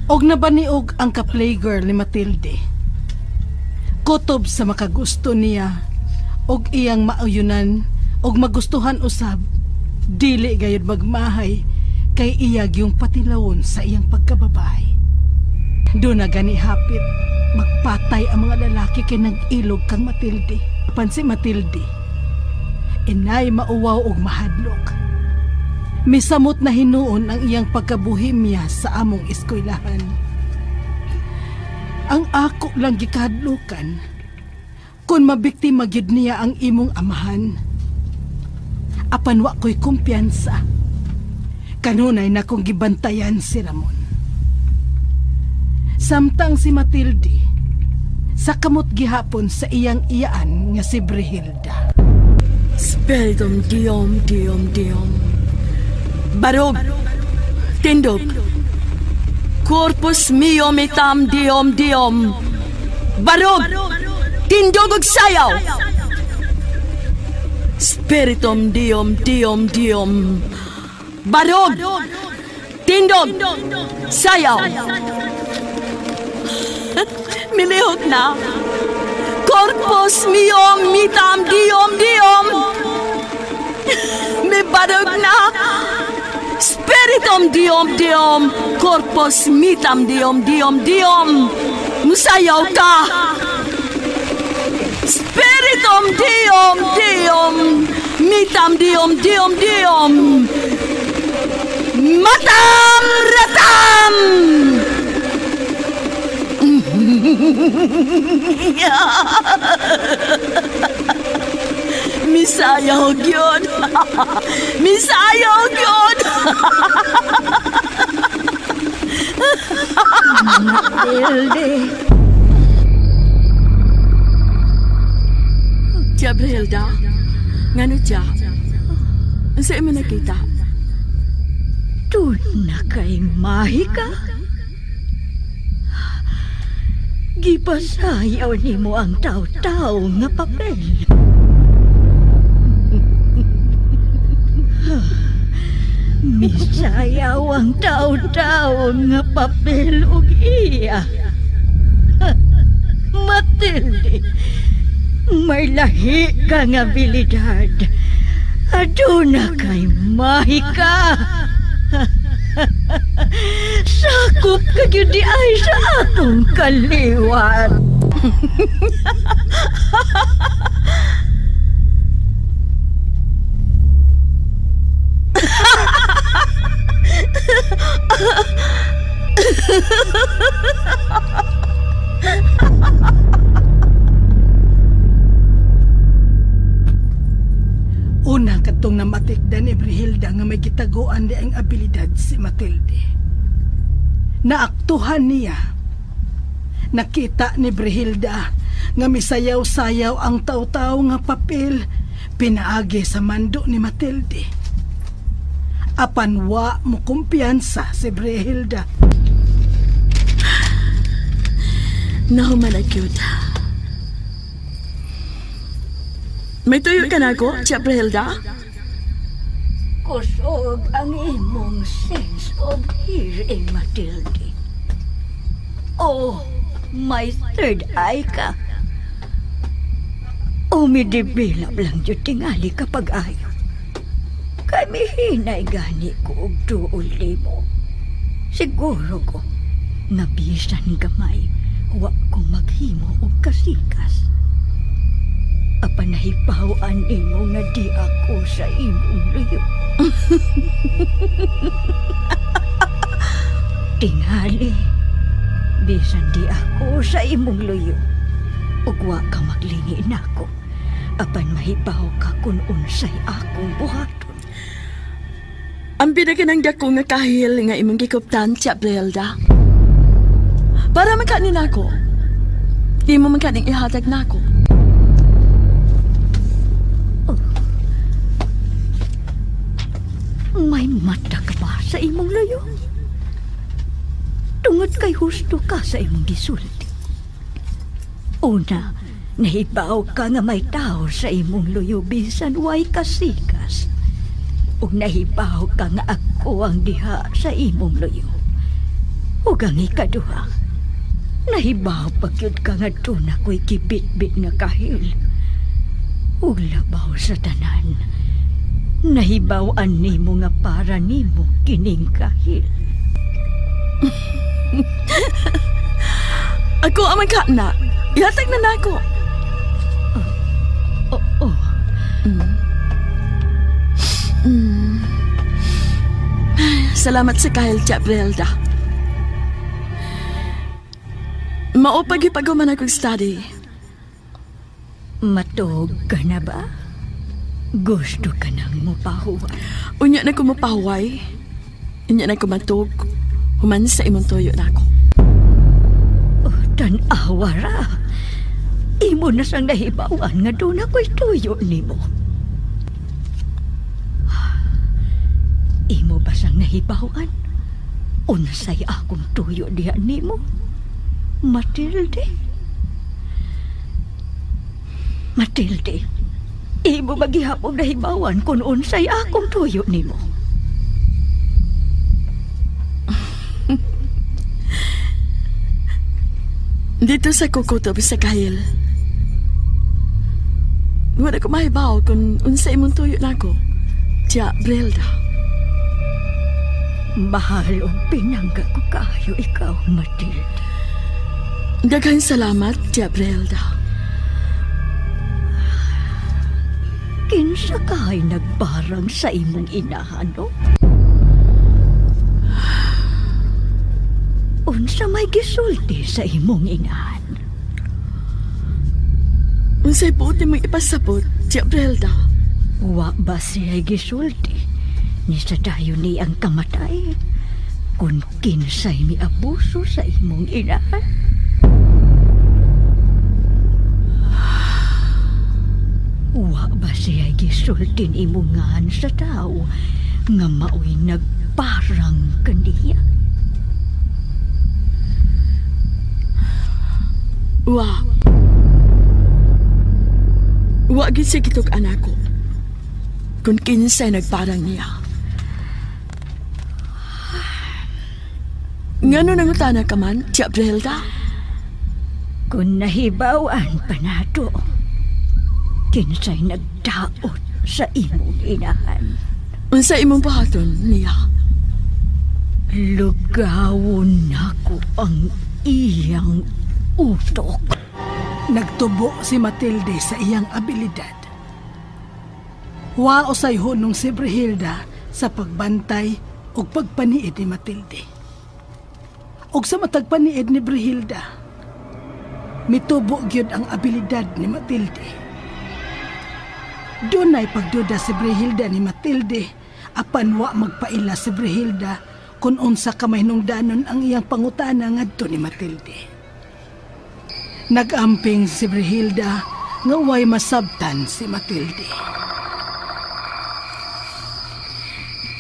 Og nabaniog ang ka-playgirl ni Matilde. Kutob sa makagusto niya og iyang mauyunan og magustuhan usab, dili gayud magmahay kay iyag yung patilawon sa iyang pagkababae. Doon na gani hapit magpatay ang mga lalaki kay nag-ilog kang Matilde. Apan si Matilde, inay mauwaw og mahadlok. Misamot na hinuon ang iyang pagkabuhimya sa among eskwelahan. Ang ako lang gikahadlokan kung mabiktima gyud niya ang imong amahan. Apan wa ko'y kumpiyansa. Kanunay na kong gibantayan si Ramon. Samtang si Matilde sa kamot gihapon sa iyang iyaan nga si Brehilda. Spiritum Diom Diom Diom. Barog, tindog. Corpus mio mitam Diom Diom. Barog, tindog ug sayaw. Spiritum Diom Diom Diom. Barog, tindog, sayaw. Milihok na. Corpus mio mitam Diom Diom. Mibarog na. Spiritum Diom Diom. Corpus mitam Diom Diom Diom. Musayaw ka. Spiritum Diom Diom. Mitam Diom Diom Diom. Matam ratam. Misayaw gyud. Misayaw gyud. Matilde. Tia Brehilda, ngano tia? Unsa imo nakita? Tun na kay mahika. Gipasayaw nimo ang taw-taw nga papel. Misayaw ang taw-taw nga papel ug iya. Matilde, may lahi ka nga abilidad. Aduna kay mahika. Sakop ka gyud di ay sa atong kaliwat. Una katong namatikdan ni Brehilda nga may gitaguan di ang abilidad si Matilde. Naaktuhan niya. Nakita ni Brehilda nga misayaw-sayaw ang taw-taw nga papel pinaagi sa mando ni Matilde. Apan wa mo kumpiyansa si Brehilda. Nahuman na gyud. May tuyo ka na ako, Tia Brehilda? Kusog ang imong sense of hearing, Matilde. Oh, may third eye ka. Umidevelop lang yun tingali kapag ayo. Kay mihinay gani ko og duol nimo. Siguro ko, nabisan gamay, wa ko maghimo og kasikas. Apan nahibaw-an nimo nga di ako sa imong luyo. Tingali, bisan di ako sa imong luyo, ug wa ka maglingi nako. Apan mahibaw ka kun unsay akong buhaton. Ang bida ka ng dako nga kahil nga imong gikuptan, Tia Brehilda. Para man ka ni nako, imo man ka ning ihatag nako. Oh. May mata ka ba sa imong layo? Tungod kay husto ka sa imong gisulti. Una, nahibaw ka nga may tao sa imong luyo bisan way kasikas. Ug nahibaw ka nga ako ang diha sa imong luyo. Ug ang ikaduha, nahibaw pa gyud ka nga duna ko'y gibitbit nga kahil. Ug labaw sa tanan, nahibaw-an nimo nga para nimo kining kahil. Ako ang magkana. Ihatag na nako. Salamat sa kahil, Tia Brelda. Maupag ipaguman akong study. Matog ka na ba? Gusto ka nang mupahuway? Unya na ko mupahuway. Unya na ko matog. Human sa imong tuyo na ako. Oh, tan-awa ra. Imo na sang nahibawan nga doon ako'y tuyo nimo. Imo ba sang nahibawan? Unsay akong tuyo diha nimo? Matilde? Matilde, imo maghihapong nahibawan kung unsay akong tuyo nimo. Dito sa kukutob sa kahil. Wala ko mahibaw kung unsay imong tuyo nako. Tia Brelda. Mahal og pinangga ko kayo ikaw, Matilde. Daghang salamat, Tia Brelda. Kinsa kay nagbarang sa imong inahan, no? Unsa may gisulti sa imong inahan? Unsay buot nimong ipasabot, Tia Brelda? Wa ba siya gisulti? Ni sa dayon ni ang kamatay kung kinsay miabuso sa imong inahan. Wa ba siya gisultin imungan sa tao nga maoy nagparang kaniya? Wa. Wa gid siya gitug anak ko kung kinsay nagparang niya. Ngano nangutana ka man, Tia Brelda? Kung nahibawan pa nato, kinsay nagdaot sa imong inahan. Unsa imong buhaton niya? Lugawon nako ang iyang utok. Nagtubo si Matilde sa iyang abilidad. Wa usay hunong si Brehilda sa pagbantay ug pagpaniid ni Matilde. Og sa matag paniid ni Brehilda, mitubo gyud ang abilidad ni Matilde. Dunay pagduda si Brehilda ni Matilde, apan wa magpaila si Brehilda kung unsa ka mahinungdanon ang iyang pangutana ngadto ni Matilde. Nagamping si Brehilda nga way masabtan si Matilde.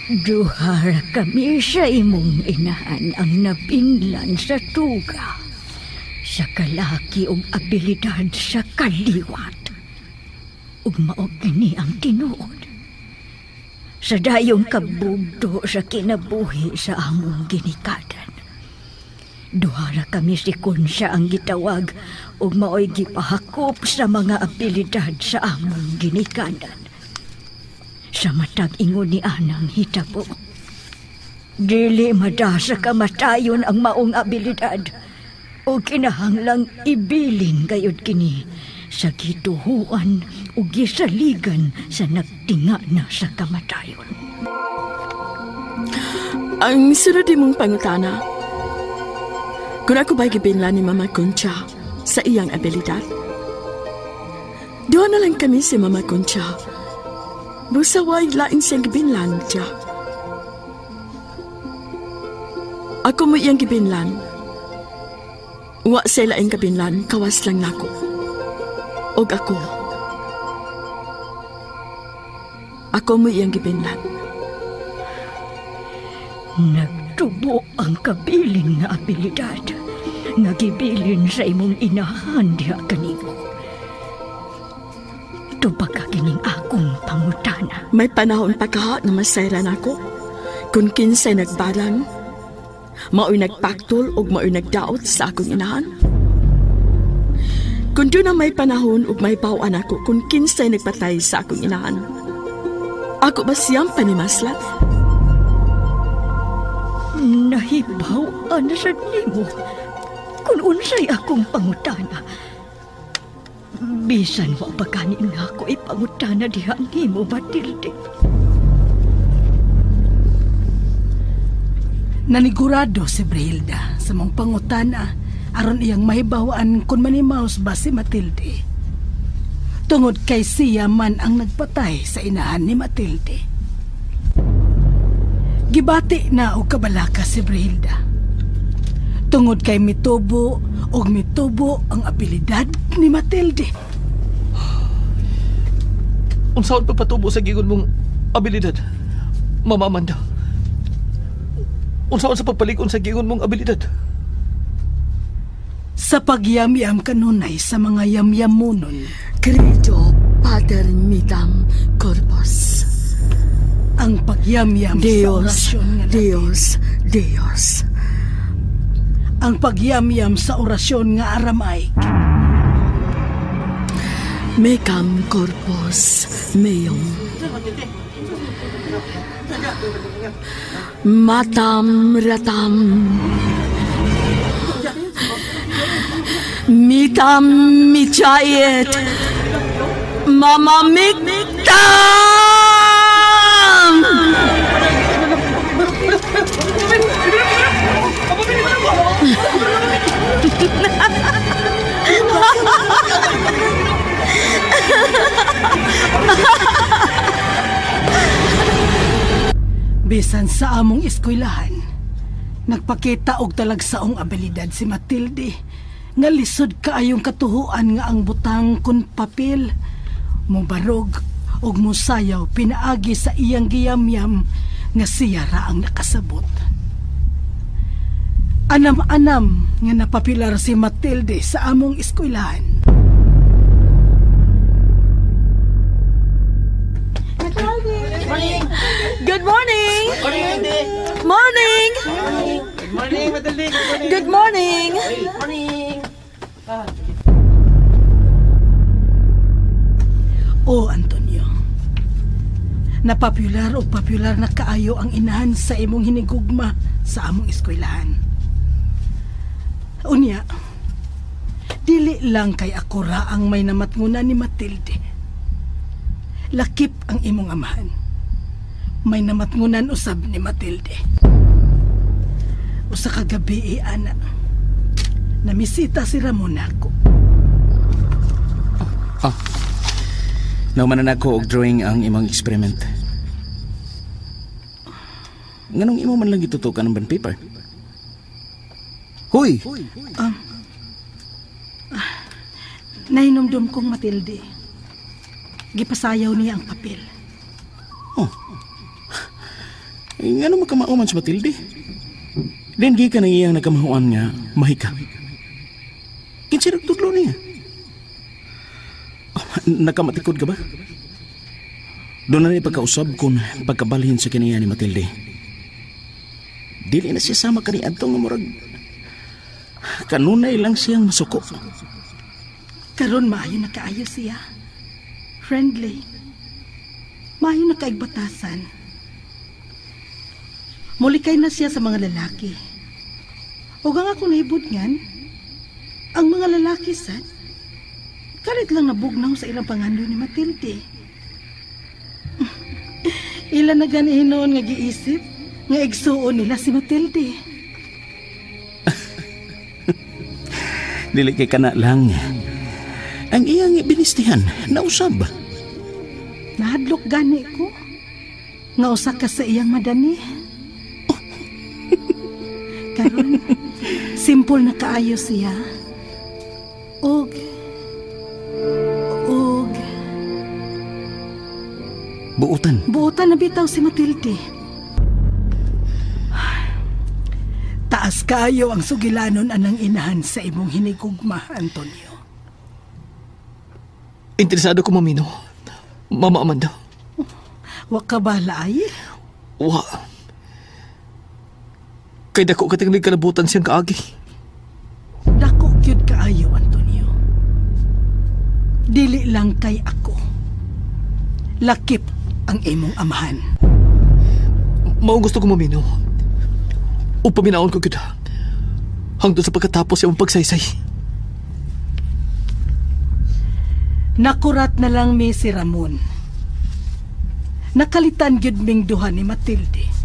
Duhara kami sa imong inahan ang nabinlan sa tuga, sa kalaki og abilidad sa kaliwat. Ug mao gini ang tinuod. Sa dayong kabugto sa kinabuhi sa among ginikanan. Duhara kami si Concha ang gitawag ug maoy gipahakop sa mga abilidad sa among ginikanan. Sa matag ingon ni anang hitabo, dili madasa kamatayon ang maong abilidad o kinahanglang ibilin gayud kini sa gituhuan o gisaligan sa nagtinga na sa kamatayon. Ang sunod mong pangutana, kung ako ba'y gibinla ni Mama Concha sa iyang abilidad? Duha na lang kami si Mama Concha. Busa way lain siyang gibinlan, siya. Ako mo iyang gibinlan. Wa siya laing kabinlan, kawas lang nako. Og ako. Ako mo iyang gibinlan. Nagtubo ang kabilin nga abilidad. Nga gibilin sa imong inahan diha kanimo. Tubag ka kining akong pangutana. May panahon pa ka na masayran ako. Kung kinsay nagbarang, mao'y nagpaktol o mao'y nagdaot sa akong inahan. Kung doon na may panahon ug may bawaan ako kung kinsay nagpatay sa akong inahan, ako ba siyang panimaslat? Nahibaw-an sa nimo kung unsay akong pangutana. Bisan wa pa kanin nga ako ipangutana diha nimo, Matilde. Nanigurado si Brehilda sa mong pangutana aron iyang mahibawaan kung manimaos ba si Matilde. Tungod kay siya man ang nagpatay sa inahan ni Matilde. Gibati na og kabalaka si Brehilda. Tungod kay mitubo og mitubo ang abilidad ni Matilde. Unsaon pagpatubo sa gigon mong abilidad, Mama Amanda? Unsaon sa pagpalig-on sa gigon mong abilidad? Sa pagyamyam kanunay sa mga yamyamunon. Credo Pater Mitam Corpus. Ang pagyamyam Deus, sa orasyon nga Latin. Deus, Deus. Ang pagyamyam sa orasyon nga Aramaic. Mecam corpus meum. Matam ratam. Mitam michayet. Mama miktam. Bisan sa among eskwelahan, nagpakita og talagsaong abilidad si Matilde nga lisod kaayong katuhuan nga ang butang kun papel mobarog og mosayaw pinaagi sa iyang giyamyam nga siya ra ang nakasabot. Anam-anam nga napapilar si Matilde sa among eskwelahan. Good morning. Morning. Good morning, Matilde. Good morning. Good morning. Oh, Antonio. Napopular o popular na kaayo ang inahan sa imong hinigugma sa among eskwelahan. Unya, dili lang kay ako ra ang may namatnguna ni Matilde. Lakip ang imong amahan. May namatngunan usab ni Matilde. Usa ka gabi, ana, namisita si Ramon ako. Oh. Nauman na ako og drawing ang imong experiment. Nganong imo man lang gitutukan ang band paper? Hoy! Nahinumdum kong Matilde. Gipasayaw niya ang papel. Oh. Eh, ngano makamao man si Matilde? Din gikan ang iyang nagkamahuan nga mahika. Kinsa nagtudlo niya? Oh, nakamatikod ka ba? Doon na niya pagkausab kung pagkabalhin sa kaniya ni Matilde. Dili na siya sama kani adto nga murag kanunay lang siyang masuko. Karon maayo na kaayo siya. Friendly. Maayo na kaigbatasan. Mulikay na siya sa mga lalaki. O ang akong nahibod ngan, ang mga lalaki sad, kalit lang nabugnaw sa ilang pangandoy ni Matilde. Ila na ganihin noon nga giisip, nga igsuon nila si Matilde. Dili kay kana lang. Ang iyang binistihan, nausab. Nahadlok gani ko. Nga usa ka sa iyang madani. Karon, simple na kaayo siya. Og buutan. Buutan na bitaw si Matilde. Taas kaayo ang sugilanon anang inahan sa imong hinigugma, Antonio. Interesado ko mamino, Mama Amanda. Wa ka ba laay? Wa. Kay dako ka tinglig kalabutan siyang kaagi. Dako gyud kaayo, Antonio. Dili lang kay ako. Lakip ang imong amahan. Mao gusto ko mamino. O paminaon ko gyud. Hangtod sa pagkatapos sa imong pagsaysay. Nakurat na lang mi si Ramon. Nakalitan gyud ming duha ni Matilde.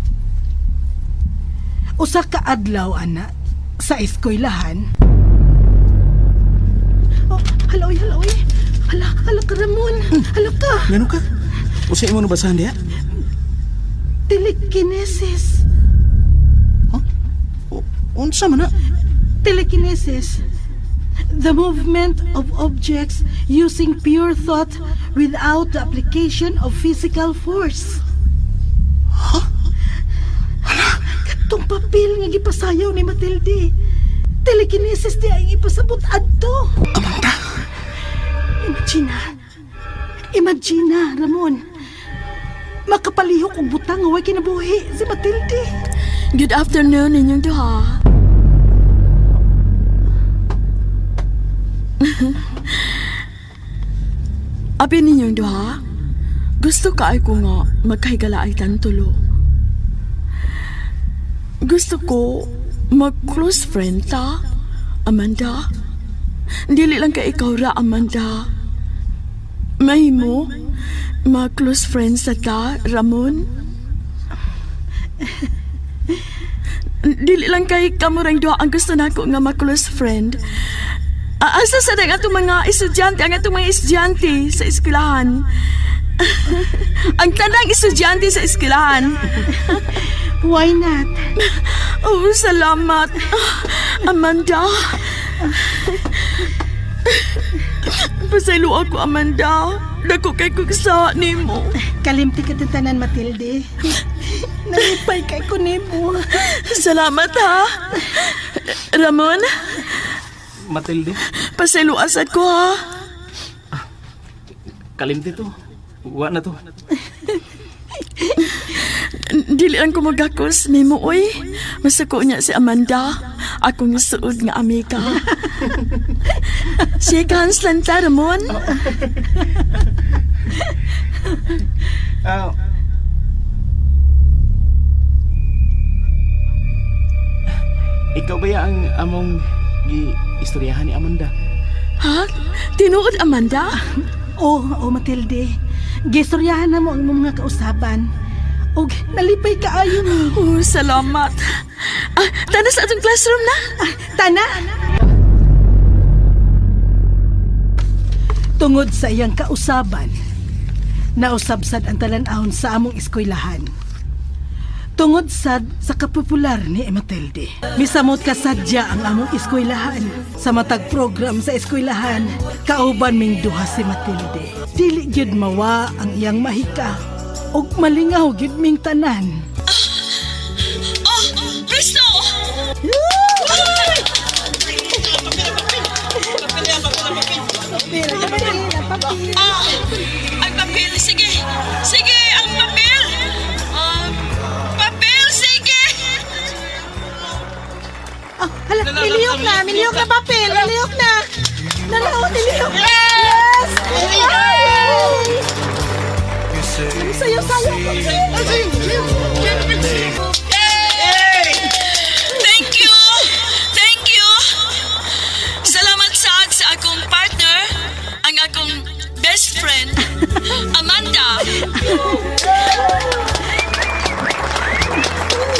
Usa ka adlaw, ana, sa eskwelahan. Oh, hala, oy, hala, oy. Hala, hala ka, Ramon. Hala ka. Ngano ka? Usa imo nabasahan diha? Telekinesis. Huh? Unsa man na? Telekinesis. The movement of objects using pure thought without the application of physical force. Huh? Hala? Katong papel nga gipasayaw ni Matilde. Telekinesis di ay ipasabot adto. Amanda! Imagina. Imagina, Ramon. Makapalihok og butang nga way kinabuhi si Matilde. Good afternoon ninyong duha. Abi ninyong duha, gusto ka ay ko nga magkahigala ay tantulo. Gusto ko mag-close friend ta, Amanda. Dili lang ka ikaw ra, Amanda. Mahimo, mag-close friend sa ta, Ramon. Dili lang kay kamurang duha ang gusto nako nga mag-close friend. Asa sa ang atong mga estudyante, ang atong mga estudyante sa eskwelahan. Ang tanang estudyante sa eskwelahan. Why not? Oh, salamat, Amanda. Pasaylo ako, Amanda. Dako kay kugsa nimo. Kalimti ka tanan, Matilde. Nalipay kay ko nimo. Salamat, ha. Ramon? Matilde? Pasaylo asad ko, ha. Kalimti to. Wa na to. Dili lang ko magakos nimo, oy. Masuko niya si Amanda. Akong suod nga amiga. Shake hands lang ta, Ramon. Ikaw ba ya ang among gi-istoryahan ni Amanda? Ha? Tinuod, Amanda? Oo, oh, Matilde. Gi-istoryahan na mo ang mga kausaban. Og nalipay ka ayo ni. Oh, salamat. Tana sa atong classroom na. Tana. Tungod sa iyang kausaban, nausabsad ang talan-awon sa among eskwelahan. Tungod sad sa kapopular ni Matilde. Misamot kasadya ang among eskwelahan. Sa matag program sa eskwelahan, kauban ming duha si Matilde. Dili gyud mawa ang iyang mahika ug malingaw gyud ming tanan. Oh, Presto! Ang papel, sige. Sige, ang papel. Papel, sige. Hala, miliyok na papel, miliyok na. Nalaw, miliyok. Yes! Ay! Sayo-sayo. Thank you. Thank you. Salamat sad sa akong partner, ang akong best friend, Amanda.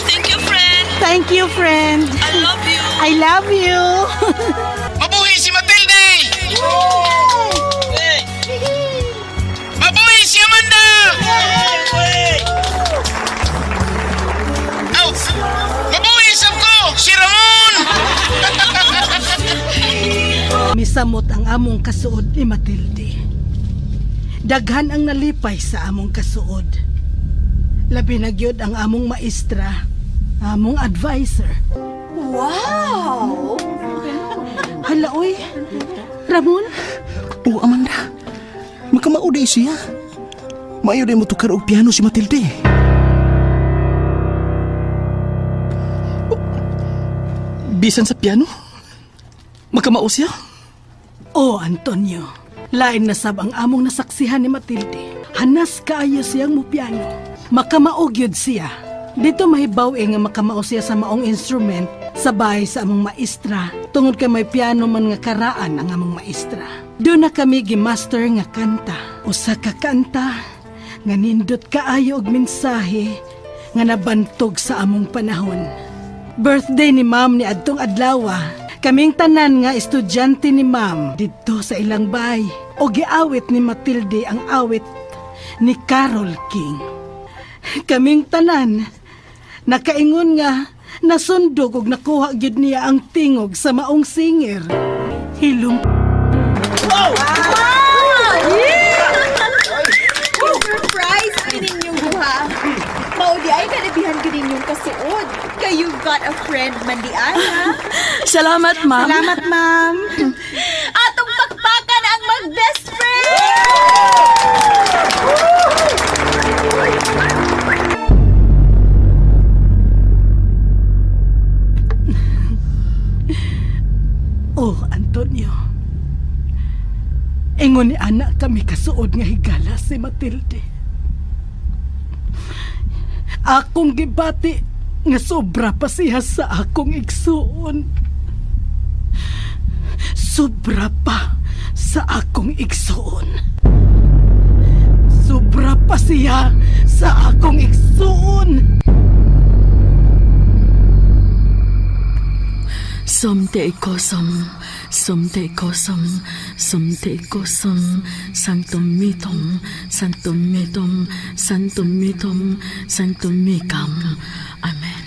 Thank you, friend. Thank you, friend. I love you. I love you. Mabuhi si Matilde! Mabuhi si Amanda! Aw! Mabuhi sab ko si Ramon! Misamot ang among kasuod ni Matilde. Daghan ang nalipay sa among kasuod. Labi na gyud ang among maestra, among advisor. Wow! Hala, oy. Ramon? Oh, Amanda. Makamao day siya. Maayo day mo tukar og piano si Matilde. Bisan sa piano? Makamao siya? Oh, Antonio. Lain na sab ang among nasaksihan ni Matilde. Hanas kaayo siyang mo piano. Makamao gyud siya. Dito mahibaw nga makamao siya sa maong instrument sa bahay sa among maestra tungod kay may piano man nga karaan ang among maestra. Doon na kami gimaster nga kanta. Usa ka kanta nga nindot kaayo og mensahe nga nabantog sa among panahon. Birthday ni ma'am ni adtong adlaw. Kaming tanan nga estudyante ni ma'am didto sa ilang bahay. O giawit ni Matilde ang awit ni Carol King. Kaming tanan nakaingon nga nasundog og nakuha gyud niya ang tingog sa maong singer. Hilom. Wow! Wow! Yeah! Surprise ninyong duha. Mao di ay kanabihan gyud ninyong kasuod. Kay you've got a friend man di ay, ha? Salamat, ma'am. Salamat, ma'am. Atong pakpakan ang mag-best friend! Oh, Antonio. Ingon ni anak kami kasuod nga higala si Matilde. Akong gibati nga sobra pa siya sa akong igsuon. Sobra pa sa akong igsuon. Sobra pa siya sa akong igsuon. Sumte kosum, sumte kosum, sumte kosum, sanctum mitum, sanctum mitum, sanctum mitum, sanctum micam. Amen.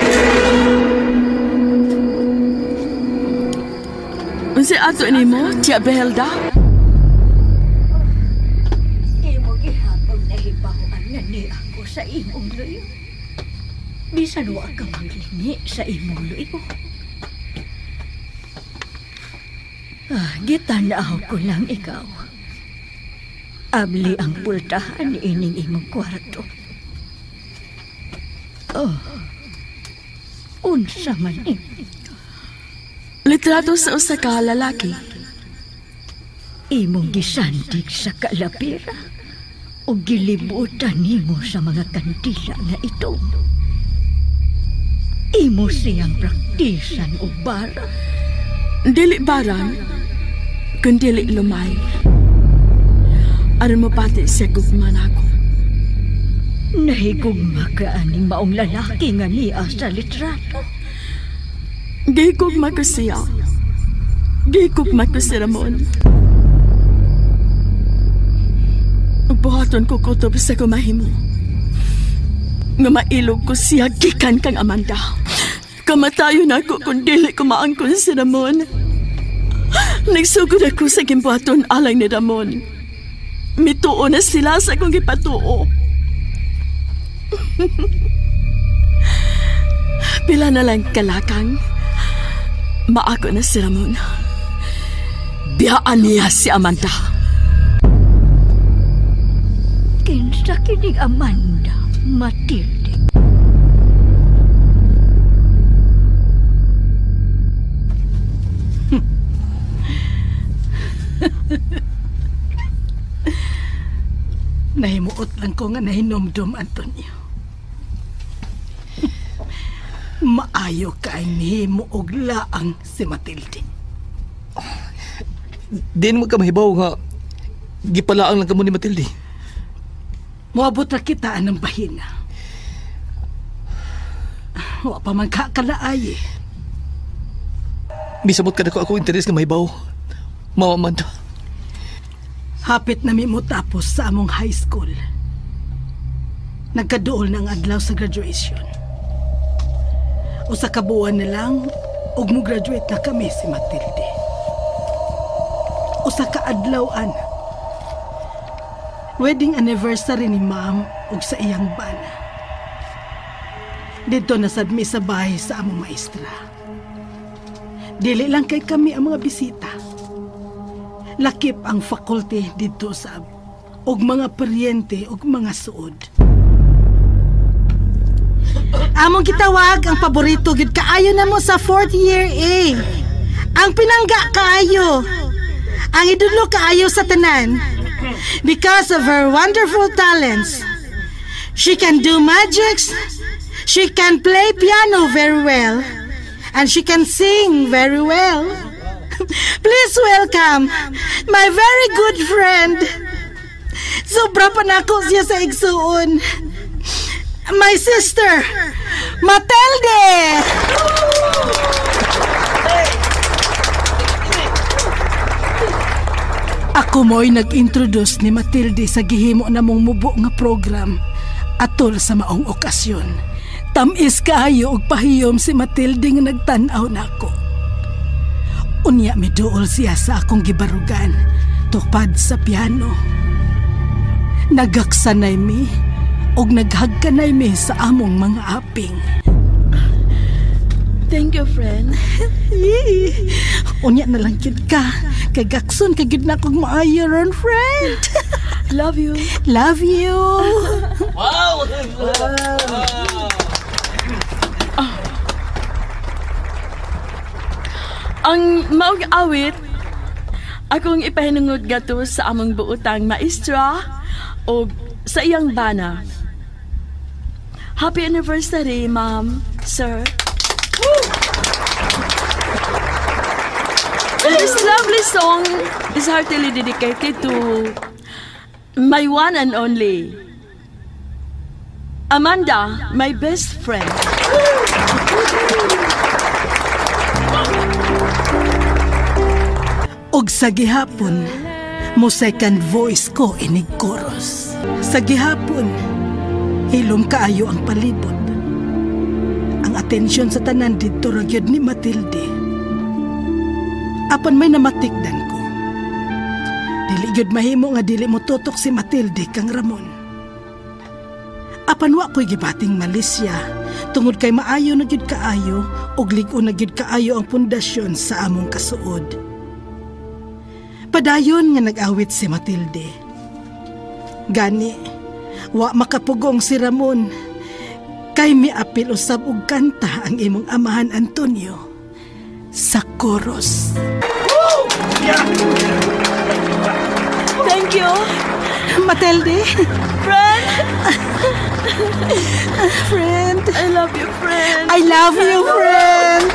Unsa ato nimo, Tia Belda? Imo gihapon nahibaw-an na ni ako sa imong luyo. Bisan wa ka maglingi sa imong luyo. Ah, gitanaw ko lang ikaw. Abli ang pultahan ining imong kwarto. Oh, unsa man ini? Litrato sa usa ka lalaki. Imong gisandig sa kalapira o gilibutan nimo sa mga kandila nga ito. Imo siyang praktisan og bara. Dili barang, kundili lumay. Aron mo pati siya gugma nako. Nahigugma ka aning maong lalaki nga niya sa litrato. Gihigugma ko siya. Gihigugma ko si Ramon. Buhaton ko kutob sa kumahimo. Nga mailog ko siya gikan kang Amanda. Kamatayon ako kung dili ko maangkon si Ramon. Nagsugod ako sa gimbuhaton alang ni Ramon. Mituo na sila sa akong gipatuo. Pila na lang kalakang, maako na si Ramon. Biyaan niya si Amanda. Kinsa kining Amanda, Matilde? Nahimuot lang ko nga nahinomdom, Antonio. Maayo kay nihimo og laang si Matilde. Di mo ka mahibaw nga gipalaang lang kamo ni Matilde. Moabot ra kita anang bahina. Wa pa man ka kalaay. Misamot ka na ko ako interes nga mahibaw. Mama Amanda. Hapit na mi mo tapos sa among high school. Nagkaduol na ang adlaw sa graduation. Usa ka buwan na lang ug mo graduate na kami si Matilde. Usa ka adlaw-an. Wedding anniversary ni ma'am ug sa iyang bana. Didto na sad mi sa bahay sa among maestra. Dili lang kay kami ang mga bisita. Lakip ang faculty didto sa og mga paryente ug mga suod. Among gitawag ang paborito gid kaayo namo sa fourth year A. Ang pinangga kaayo. Ang idudlo kaayo sa tanan. Because of her wonderful talents. She can do magics. She can play piano very well. And she can sing very well. Please welcome my very good friend. Sobra pa nako siya sa igsuon. My sister, Matilde! Ako mo'y nag-introduce ni Matilde sa gihimo namong mubo nga program atol sa maong okasyon. Tamis kaayo og pahiyom si Matilde nga nagtan-aw nako. Unya miduol siya sa akong gibarugan tupad sa piano. Nagaksanay mi og naghagkanay mi sa among mga aping. Thank you, friend. Unya na lang gyud ka. Kay gakson ka gyud na kog maayo ron, friend. Love you. Love you. Wow! Ang maong awit, akong ipahinungod gato sa among buotang maestra o sa iyang bana. Happy anniversary, ma'am, sir. And this lovely song is heartily dedicated to my one and only, Amanda, my best friend. Og sa gihapon, mo second voice ko inig chorus. Sa gihapon, hilom kaayo ang palibot. Ang atensyon sa tanan didto ra gyud ni Matilde. Apan may namatikdan ko. Dili gyud mahimo nga dili mo tutok si Matilde kang Ramon. Apan wa ko'y gibating malisya tungod kay maayo na gyud kaayo ug lig-on na gyud kaayo ang pundasyon sa among kasuod. Padayon nga nag-awit si Matilde. Gani, wa makapugong si Ramon kay miapil usab og kanta ang imong amahan Antonio sa chorus. Thank you. Matilde. Friend. Friend. I love you, friend. I love you, friend.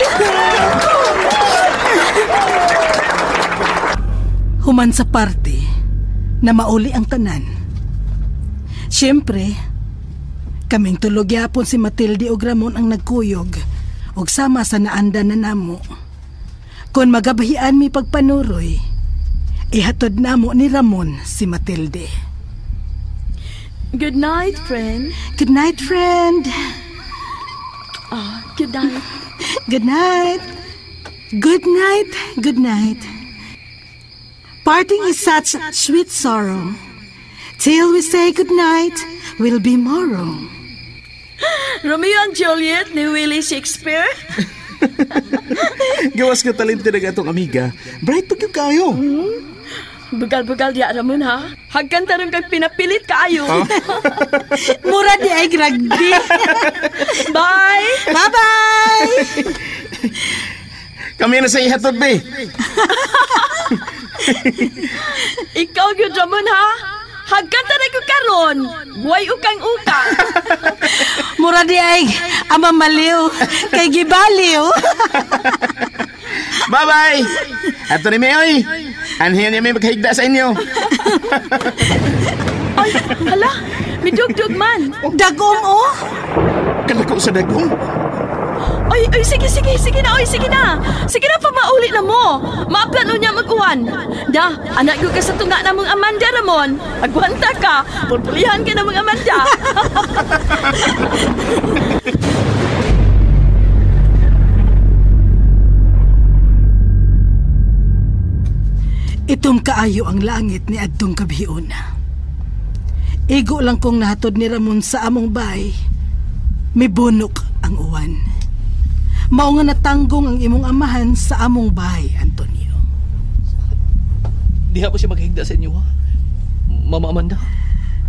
Human sa party na mauli ang tanan. Siyempre, kaming tulog yapon si Matilde ug Ramon ang nagkuyog ug sama sa naanda na namo. Kon magabahian mi pagpanuroy, ihatod namo ni Ramon si Matilde. Good night, friend. Good night, friend. Oh, good night. Good night. Good night. Good night. Parting is such sweet sorrow. Till we say good night, will be morrow. Romeo and Juliet ni Willie Shakespeare. Gawas ka talente na gatong amiga. Bright pag yung kayo. Bugal-bugal diya Ramon ha. Hagkan tarong kag pinapilit kaayo. Oh. Mura di ay rugby. Bye! Bye-bye! Kami na sa ihatod, be. Ikaw gyud Ramon ha. Hagkan taray ko karon. Buhay ukang uka. Mura di ay ama maliw kay gibaliw. Bye-bye! Ato ni Mayoy. Anhiyan niya may maghigda sa inyo. Ay, hala. Midugdug man. Dagom, oh. Kalako sa dagom. Ay, ay, sige, sige, sige na, oy, sige na. Sige na, pamauli na mo. Maaplano niya mag-uwan. Da, anak ko ka sa tunga na mong Amanda, Ramon. Agwanta ka. Pulpulihan ka na mong Amanda. Itong kaayo ang langit ni adtong kabhiona. Igo lang kong nahatod ni Ramon sa among bay. Mibunok ang uwan. Mao nga natanggong ang imong amahan sa among bahay, Antonio. Diha po siya maghigda sa inyo, ha? Mama Amanda?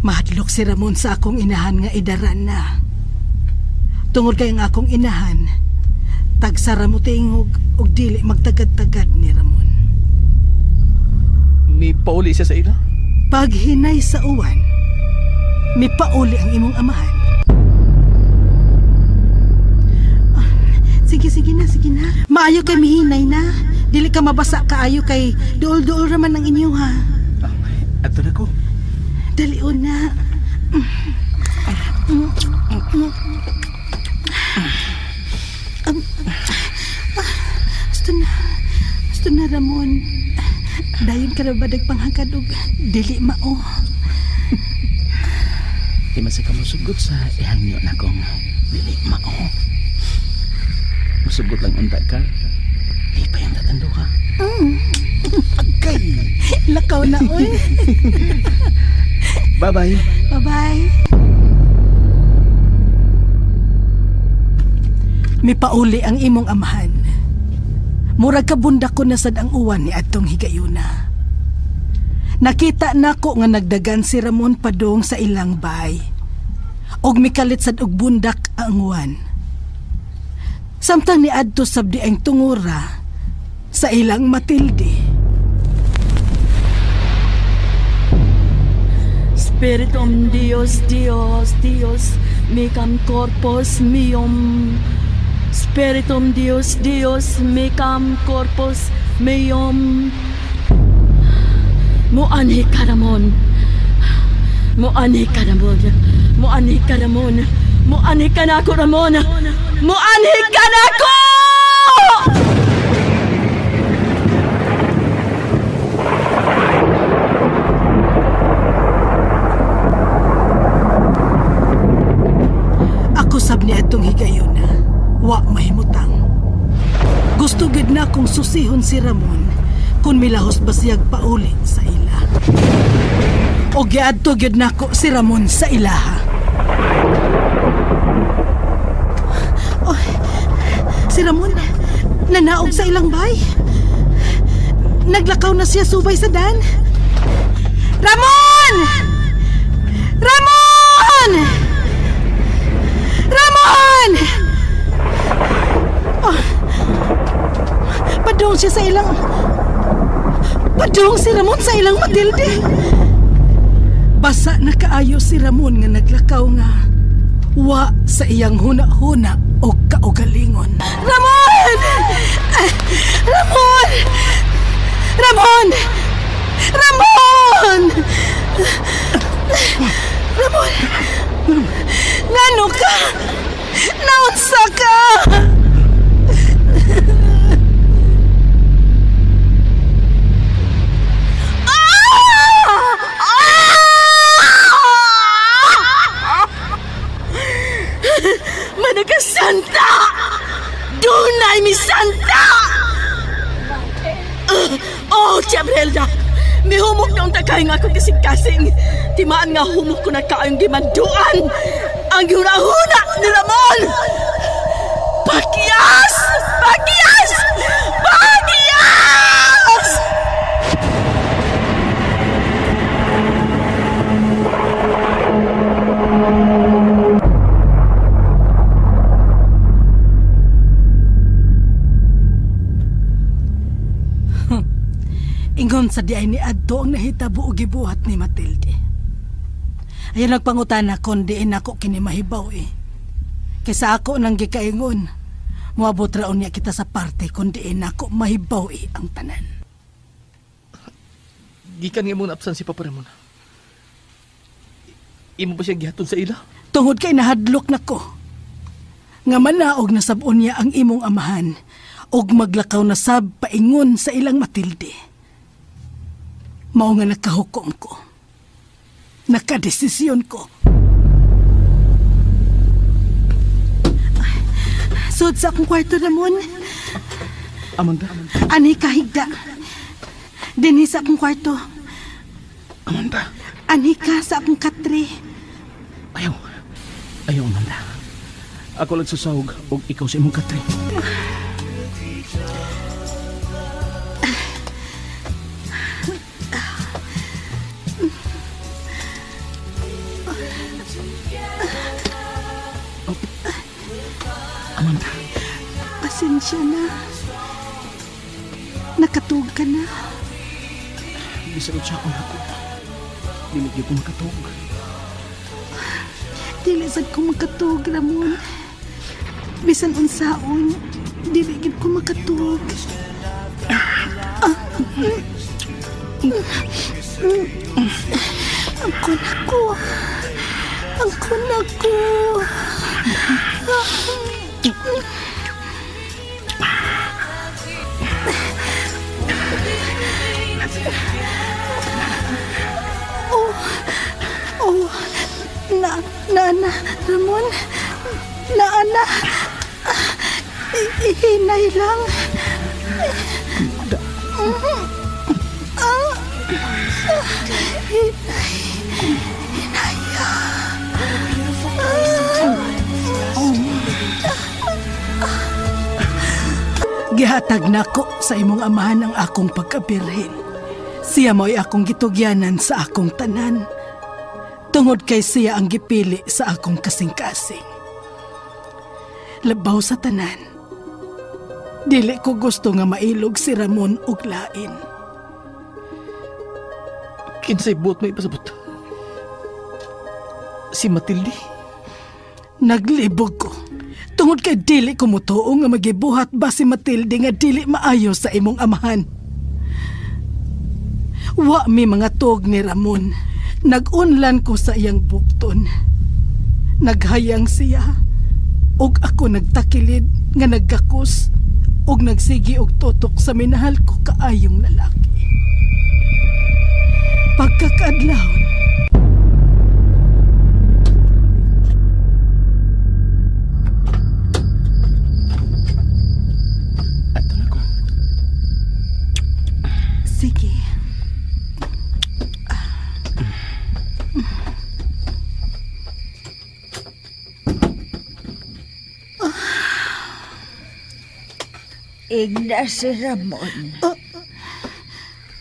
Mahadlok si Ramon sa akong inahan nga idaran na. Tungod kay ang akong inahan, tagsara mo tingog og dili magtagad-tagad ni Ramon. Mipauli siya sa ila? Paghinay sa uwan, mipauli ang imong amahan. Sige, sige na, sige na. Maayo kay mihinay na. Dili ka mabasa kaayo kay duol-duol raman ang inyo, ha. Ato na ko. Dalion na. Gusto na. Gusto na, Ramon. Dayon ka na ba nagpanghagad og dili mao? Di man sa ka mosugot sa ihangyo na kong dili mao. Musugot lang unta ka. Di pa yung tatando ka. Agay! Lakaw na, oy. Bye-bye. Bye-bye. Mipauli ang imong amahan. Murag kabunda ko na sad ang uwan ni atong higayuna. Nakita nako nga nagdagan si Ramon padong sa ilang bay. Og mikalit sad og bundak ang uwan. Samtang ni adto sabdi ang tungura sa ilang Matilde. Spiritum Dios, Dios, Dios, micam corpus meum. Spiritum Dios, Dios, micam corpus meum. Muanhi ka, Ramon. Muanhi ka, Ramon. Muanhi ka, Ramon. Muanhi ka na ako, Ramon. Muanhi ka na ako! Ako sab ni atong higayuna. Wa mahimutang. Gusto gid na kong susihon si Ramon kung milahos ba siyag pauli sa ila. O giadto gyud nako si Ramon sa ilaha. Oh, si Ramon nanaog sa ilang bay. Naglakaw na siya subay sa dan. Ramon! Ramon! Ramon! Oh, padung siya sa ilang... Padung si Ramon sa ilang Matilde. Basa na kaayo si Ramon nga naglakaw nga wa sa iyang huna-huna o kaugalingon. Ramon! Ramon! Ramon! Ramon! Ramon! Ngano ka? Naunsa ka? Manakasanta! Dunay mi santa! Oh, Tia Brelda! Mihumok na unta kayo nga akong kasing-kasing. Timaan nga humok ko na kaayong gimanduan. Ang gihuna-huna ni Ramon! Pakyas! Pakyas! Pakyas! Ingon sa di ay ni adto ang nahitabo og gibuhat ni Matilde. Ayon nagpangutana kon diin ako kini mahibaw eh. Kaysa ako nang gikaingon, moabot ra unya kita sa parte kon diin ako mahibaw eh ang tanan. Gikan nga mong naabsan si Papa Ramon. Imo ba siya gihatod sa ila? Tungod kay nahadlok nako. Nga manaog na sab-on niya ang imong amahan og maglakaw na sab paingon sa ilang Matilde. Mao nga nakahukom ko. Nakadesisyon ko. Sud sa akong kwarto, Ramon. Amanda. Ani kahigda. Dinhi sa akong kwarto. Amanda. Ani ka sa akong katre. Ayaw. Ayaw, Amanda. Ako lang sasahog og ikaw sa imong katre. Amanda. Pasensya na. Nakatug ka na. Bisan siya akong ako. Dili gyud ko makatug. Dili sad ko makatug, Ramon. Bisan unsaon, dili gyud ko makatug. Ang kunako. Ang kunako. Nana, Ramon. Naana. Hinay lang. Hinay. Hinay. Gihatag nako sa imong amahan ang akong pagkabirhin. Siya mo'y akong gitugyanan sa akong tanan. Tungod kay siya ang gipili sa akong kasing-kasing. Labaw sa tanan, dili ko gusto nga mailog si Ramon og lain. Kinsay buot may ipasabot? Si Matilde? Naglibog ko. Tungod kay dili ko mutuo nga magibuhat ba si Matilde nga dili maayo sa imong amahan. Wa mi mga tuog ni Ramon. Nag-unlan ko sa iyang bukton. Naghayang siya. Og ako nagtakilid nga naggakos og nagsigi og tutok sa minahal ko kaayong lalaki. Pagkakaadlawon, ato na ko. Sige. Igna si Ramon.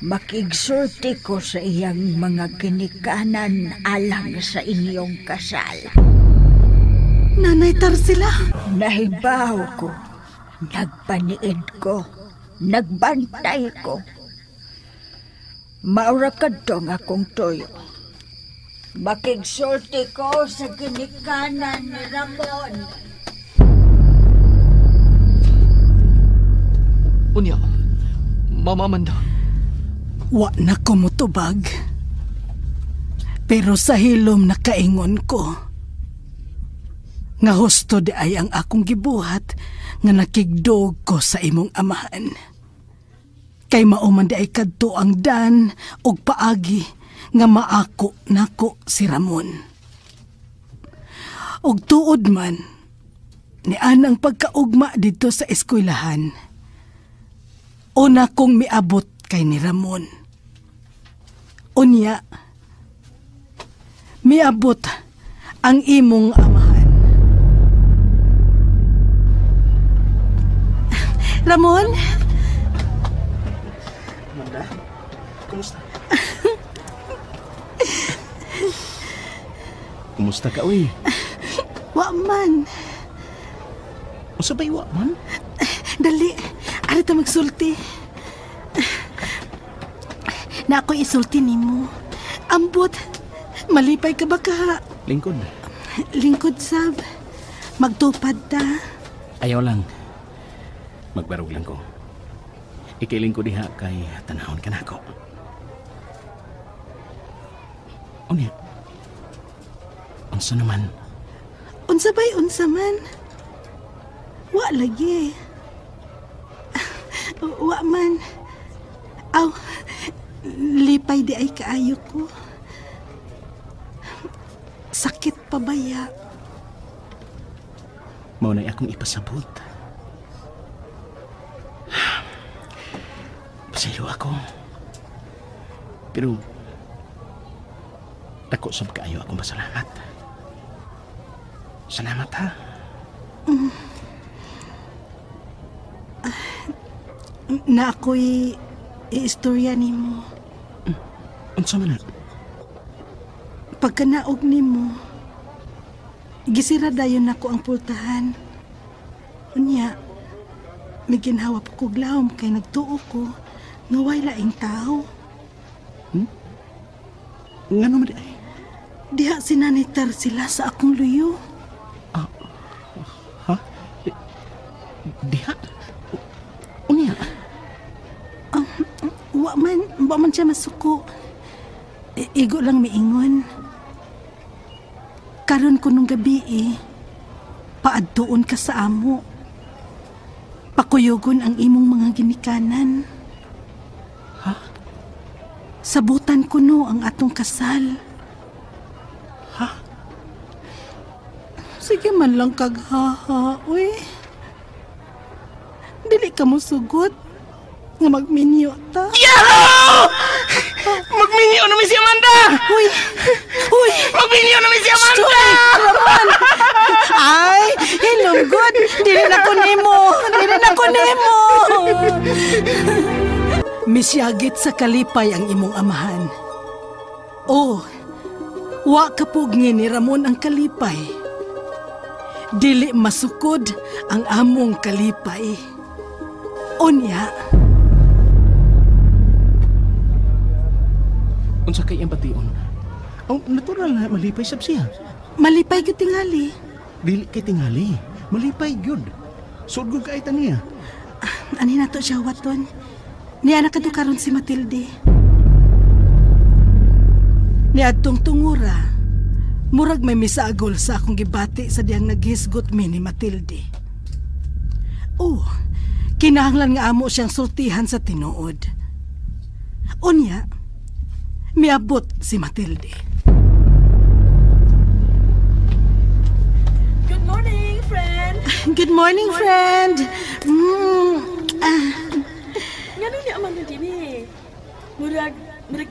Makigsulti ko sa iyang mga ginikanan alang sa inyong kasal. Nanay Tarsila. Nahibaw ko. Nagpaniid ko. Nagbantay ko. Maura kadtong akong tuyo. Makigsulti ko sa ginikanan ni Ramon. Unya, Mama Amanda. Wa na ko mutubag. Pero sa hilom nakaingon ko. Nga husto di ay ang akong gibuhat nga nakigdog ko sa imong amahan. Kay mauman di ay kadto ang dan og paagi nga maako nako si Ramon. Og tuod man, nian ang pagkaugma dito sa eskwelahan. Una kong miabot kay ni Ramon. Unya, miabot ang imong amahan. Ramon? Amanda, kumusta? Kumusta ka, uy? Wa man. Usa ba'y wa man? Dali, ari ta magsulti. Na ako'y isulti nimo. Ambot, malipay ka ba ka? Lingkod. Lingkod, sab. Magtupad ta. Ayaw lang. Magbarog lang ko. Ikailing ko diha kay tanahon ka nako. Unya. Unsa naman? Unsa ba'y unsa man? Wa lagi. Wa man. Aw, lipay di ay kaayo ko. Sakit pa baya? Mao na'y akong ipasabot. Pasaylo ako. Pero dako sab kaayo akong pasalamat. Salamat ha. Na ako'y iistorya nimo. Unsa man na? Pagkanaog nimo, gisira dayon nako ang pultahan. Unya, may ginhawa pa kog lahom kay nagtuo ko nga way laing tao. Ngano man di ay? Diha si Nanay Tarsila sa akong luyo. Ha? Diha? Unya? Wa man siya masuko. Igo lang miingon. Karon ko nung gabi eh, paadtuon ka sa amo. Pakuyugon ang imong mga ginikanan. Ha? Sabutan ko no ang atong kasal. Ha? Sige man lang kaghaha, uy. Dili ka mo sugot nga magminyo ta. Yaro! Magminyo na mi si Amanda! Uy! Uy! Magminyo na mi si Amanda! Ramon! Ay! Hilungod! Dili na ko nimo! Dili na ko nimo! Misyagit sa kalipay ang imong amahan. Oh, wa kapugni ni Ramon ang kalipay. Dili masukod ang among kalipay. Unya. Unsa kay iyang bation? Oh, natural na malipay sab siya. Malipay gyud tingali. Dili kay tingali. Malipay gyud. Sud gyud kay ta niya. Ani nato siya waton. Niya na kadto karon si Matilde. Niadtong tungura, murag may misagol sa akong gibati sa diyang naghisgot mi ni Matilde. Oh, kinahanglan nga amo siyang sultihan sa tinuod. Unya, miabot si Matilde. Good morning, friend. Good morning, friend. Ngano ni Amanda dinhi? Murag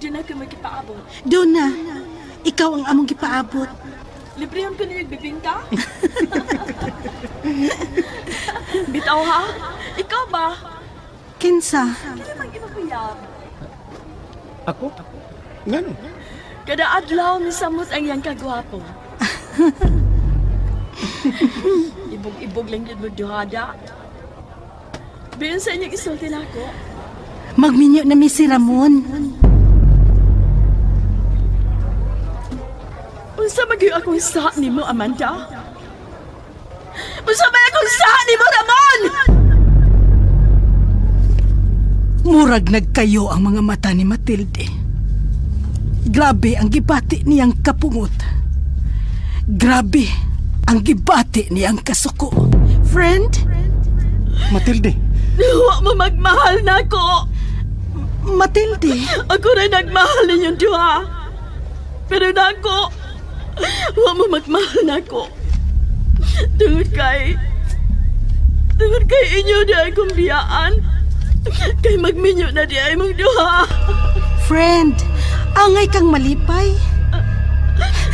din ako magkipaabot. Doon na. Ikaw ang among gipaabot. Librehon ko niyo bibingka? Bitaw ha? Ikaw ba? Kinsa? Kila mang imapuyab? Ako? Ngano? Kada adlaw misamot ang iyang kagwapo. Ibog-ibog lang yun mo duhada. Biyon sa inyong isulti na ako. Magminyo na mi si Ramon. Unsa magyud akong sa nimo, Amanda? Unsa may akong sa nimo, Ramon? Murag nagkayo ang mga mata ni Matilde. Grabe ang gibati niyang kapungot. Grabe ang gibati niyang kasuko. Friend? Matilde. Wa mo magmahal na ako. Matilde. Ako rin nagmahal ninyong duha. Pero nako, wa mo magmahal na ako. Tungod kay inyo di ay kong biyaan. Kay magminyo na di ay mong duha. Friend, angay kang malipay.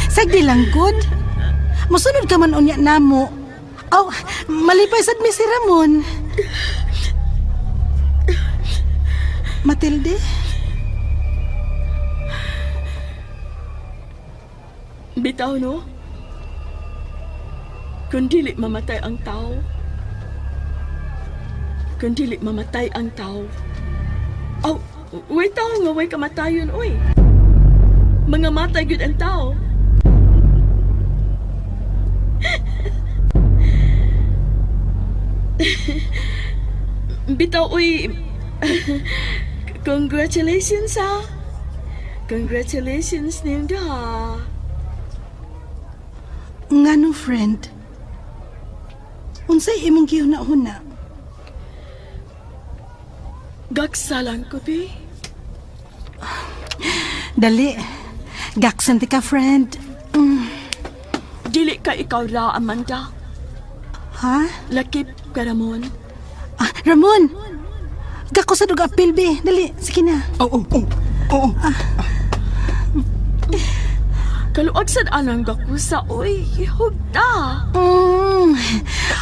Sagdi lang good. Musunod ka man unya namo. Oh, malipay sad mi si Ramon. Matilde? Bitaw, no? Kung dili mamatay ang tao. Kung dili mamatay ang tao. Oh, way tao nga way kamatayon, oy. Mga matay gyud ang tao. Bitaw, oy. Congratulations, ha? Congratulations niyong duha. Ngano, friend? Unsay imong gihuna-huna? Gaksalan ko, bi. Dali. Gaksan ti ka, friend. Dili ka ikaw ra, Amanda. Ha? Lakip ka, Ramon. Ah, Ramon! Gako sa duga apil, bi. Dali, sige na. Oo, oo, oo. Kaluag sad anang gakusa, oy. Hugta.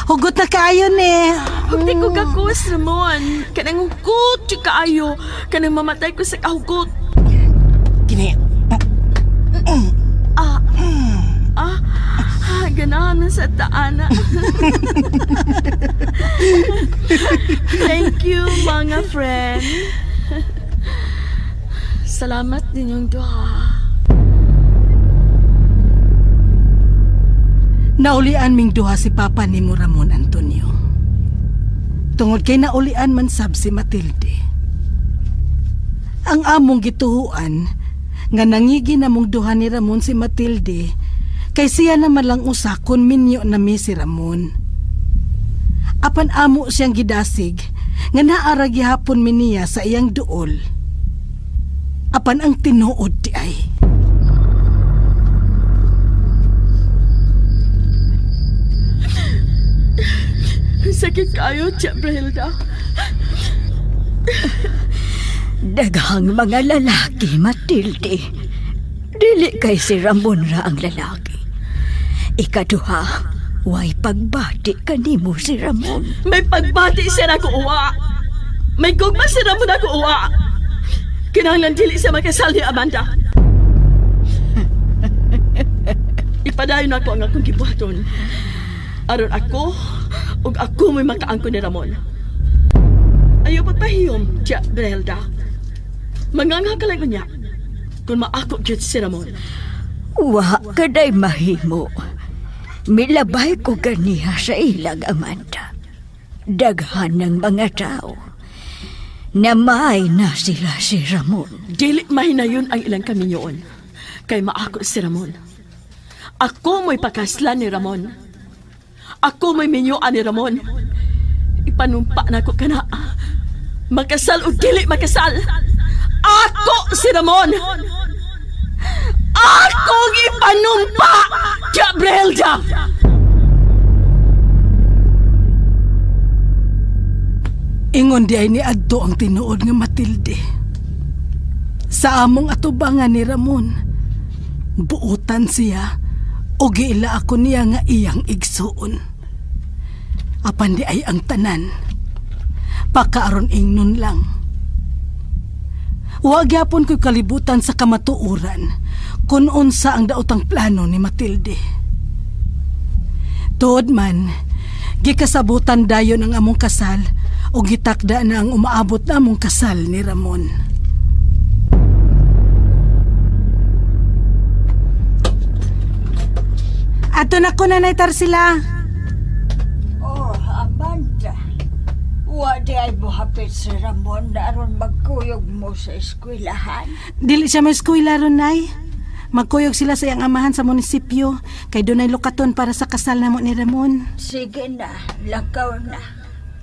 Hugot na kaayo ni. Hugti ko gakus, Ramon. Kanang hugot yung kaayo. Kanang mamatay ko sa kahugot. Kini. Ganahan man sa taana. Thank you, mga friend. Salamat ninyong duha. Naulian ming duha si Papa ni mo Ramon Antonio. Tungod kay naulian man sab si Matilde. Ang among gituhuan nga nangigi namong duha ni Ramon si Matilde kay siya naman lang usa kun minyo na mi si Ramon. Apan amo siyang gidasig nga naara gihapon mi niya sa iyang duol. Apan ang tinuod di ay. kaayo, Tia Brehilda. Daghang mga lalaki, Matilde. Dili kay si Ramon ra ang lalaki. Ikaduha, way pagbati kanimo si Ramon. May pagbati siya na uwa. May gugma si Ramon ako uwa. Kinahanglan dili siya makasal ni Amanda. Ipadayon ako ang akong gibuhaton. Aron ako, ug ako mo'y makaangkon ni Ramon. Ayaw pagpahiyom, Tia Brehilda. Mangangha ka lang unya kung maako gyud si Ramon. Wa kaday mahimo. Milabay ko ganiha sa ilag, Amanda. Daghan ng mga tao. Namay na sila si Ramon. Dili mahinayon ang ilang kaminyoon. Kay maako si Ramon. Ako mo'y pakaslan ni Ramon. Ako mo'y minyoan ni Ramon. Ipanumpa na ko kana. Makasal o dili makasal. Ako si Ramon! Akong ipanumpa! Gabrielda! Ingon di ay ni adto ang tinuod nga Matilde. Sa among atubangan ni Ramon, buotan siya o giila ako niya nga iyang igsuon. Apan di ay ang tanan, pakaaron ingnon lang. Wa gyapon ko'y kalibutan sa kamatuoran kung unsa ang daotang plano ni Matilde. Tuod man, gikasabutan dayon ang among kasal o gitakda na ang umaabot na among kasal ni Ramon. Ato na ko, Nanay Tarsila. Oh, Amanda. Wa di ay buhapit si Ramon na aron magkuyog mo sa eskwelahan. Dili siya may eskwela ron, Nay. Magkuyog sila sa iyang amahan sa munisipyo. Kay dunay lokaton para sa kasal namo ni Ramon. Sige na, lakaw na.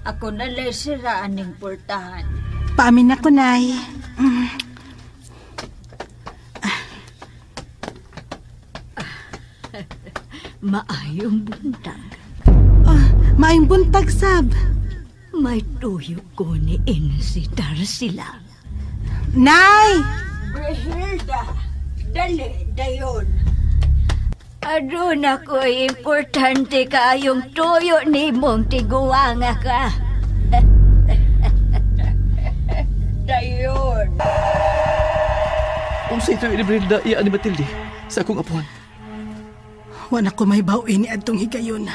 Ako na lang sira aning pultahan. Paamin ako, Nay. Maayong buntag. Oh, maayong buntag, Sab. May tuyo ko ni Insi Tarsila. Nay! Brehilda, dali, dayon. Aduna ko'y importante kaayong tuyo ni mong tiguanga ka. Dayon. Unsa ito ni Brehilda iya ni Matilde sa akong apuhan? Wa na ko may bawin ni adtong higayon.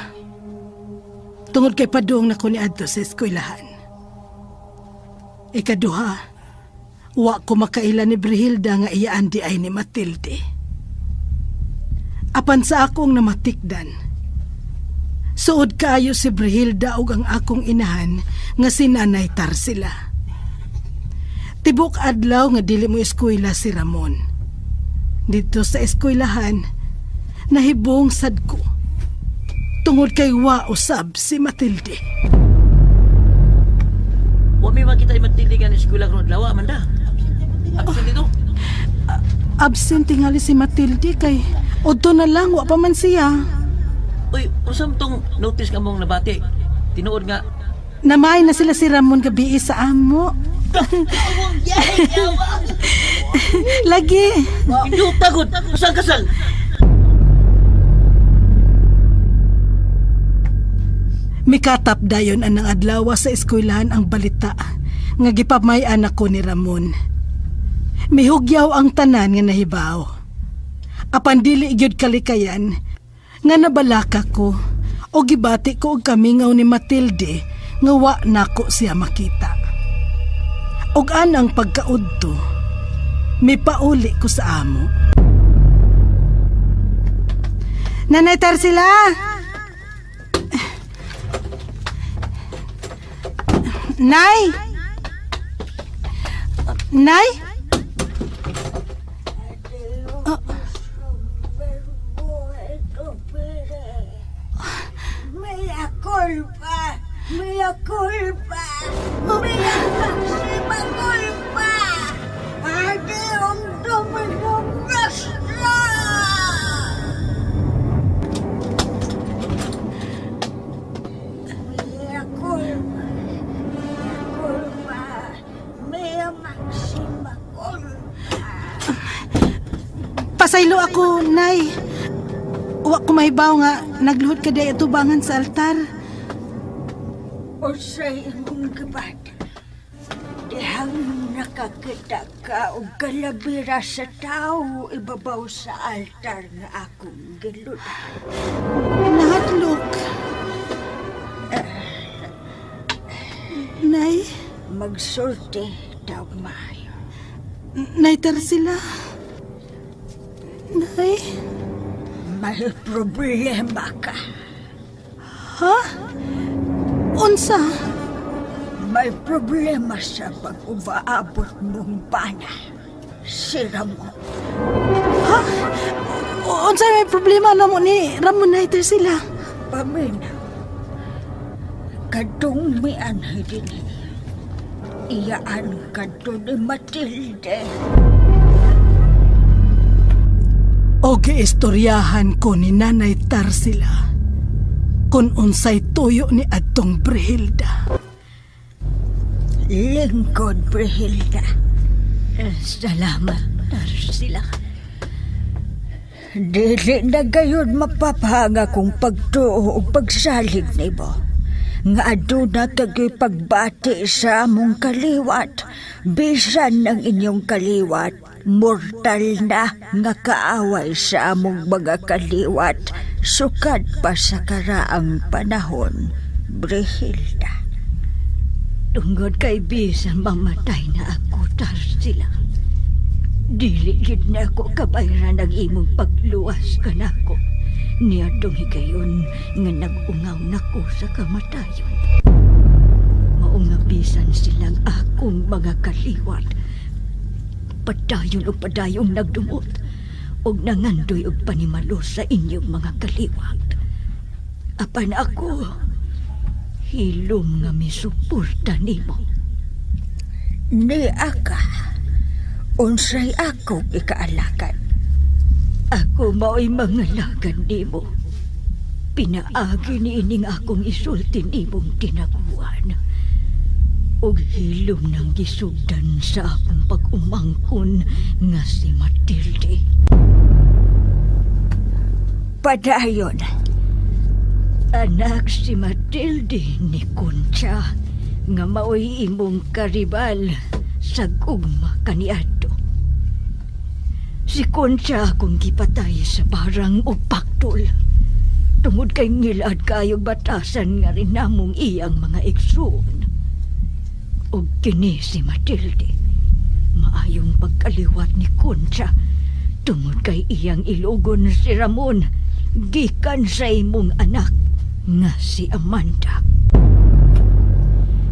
Tungod kay padung na ko ni adto sa eskwelahan. Ikaduha, wa ko makaila ni Brehilda nga iyaan di ay ni Matilde. Apan sa akong namatikdan, suod kaayo si Brehilda ug ang akong inahan nga si Nanay Tarsila. Tibok adlaw nga dili mo eskwela si Ramon. Dito sa eskwelahan, nahibong sad ko. Tungod kay wa usab si Matilde. Wa may makita ni Matilde nga ni eskwela karon adlaw, Amanda. Absent dito. Absent tingali si Matilde kay udto na lang wa pa man siya. Uy, unsa tong notice ka mong nabati? Tinuod nga namay na sila si Ramon gabi sa amo. Lagi. Induta gud. Usa kasal. Mikatap dayon anang adlaw sa eskwelahan ang balita nga gipamay-an ako ni Ramon. Mihugyaw ang tanan nga nahibaw. Apan dili gyud kalikayan nga nabalaka ko o gibati ko og kamingaw ni Matilde nga wa nako siya makita. Og anang pagkaudto, mipauli ko sa amo. Nanay Tarsila! Nay! Nay? Oh. Mea culpa! Mea culpa! Mea máxima culpa! Adiong Domingo Nuestra! Mea culpa! Pasaylo ako, Nay. Wa ko mahibaw nga nagluhod ka di atubangan sa altar. Unsay imong gibat? Dihang nakakita ka og kalabira sa tao ibabaw sa altar nga akong giludan. Nahadlok. Nay? Magsulti daw maayo. Nay, Tarsila. Nay? May problema ka. Ha? Unsa? May problema sa pag-ubaabot mong bana. Si Ramon. Ha? Unsa may problema na mo ni Ramon, Nay Tarsila? Paminaw. Kadtong mianhi dinhi. Iyaan kadto ni Matilde. O giistoryahan ko ni Nanay Tarsila kung unsay tuyo ni adtong Brehilda. Lingkod, Brehilda. Salamat, Tarsila. Dili na gayon mapapahanga kung pagtuo o pagsalig nimo. Nga aduna kagyo'y pagbati sa among kaliwat. Bisan ang inyong kaliwat, mortal na nga kaaway sa among mga kaliwat. Sukad pa sa karaang panahon, Brehilda. Tungod kay bisan mamatay na ako, Tarsila. Dili gid na ako kabayran ang imong pagluwas kanako. Niadtong higayon nga nag-ungaw nako sa kamatayon. Mao nga bisan silang akong mga kaliwat. Padayon og padayong nagdumot og nangandoy og panimalo sa inyong mga kaliwat. Apan ako, hilom nga misuporta nimo. Ni aka, unsay akong ikaalakad? Ako mao'y mangalagan nimo. Pinaagi ni ining akong isulti nimong tinaguan. Og hilom nang gisugdan sa akong pag-umangkon nga si Matilde. Padayon. Anak si Matilde ni Concha nga mao'y imong karibal sa gugma kaniadto. Si Concha akong gipatay sa barang og paktol. Tungod kay ngilad kayog batasan nga rin namong iyang mga igsoon. Og kini si Matilde, maayong pagkaliwat ni Concha tungod kay iyang ilogon si Ramon gikan sa imong anak nga si Amanda.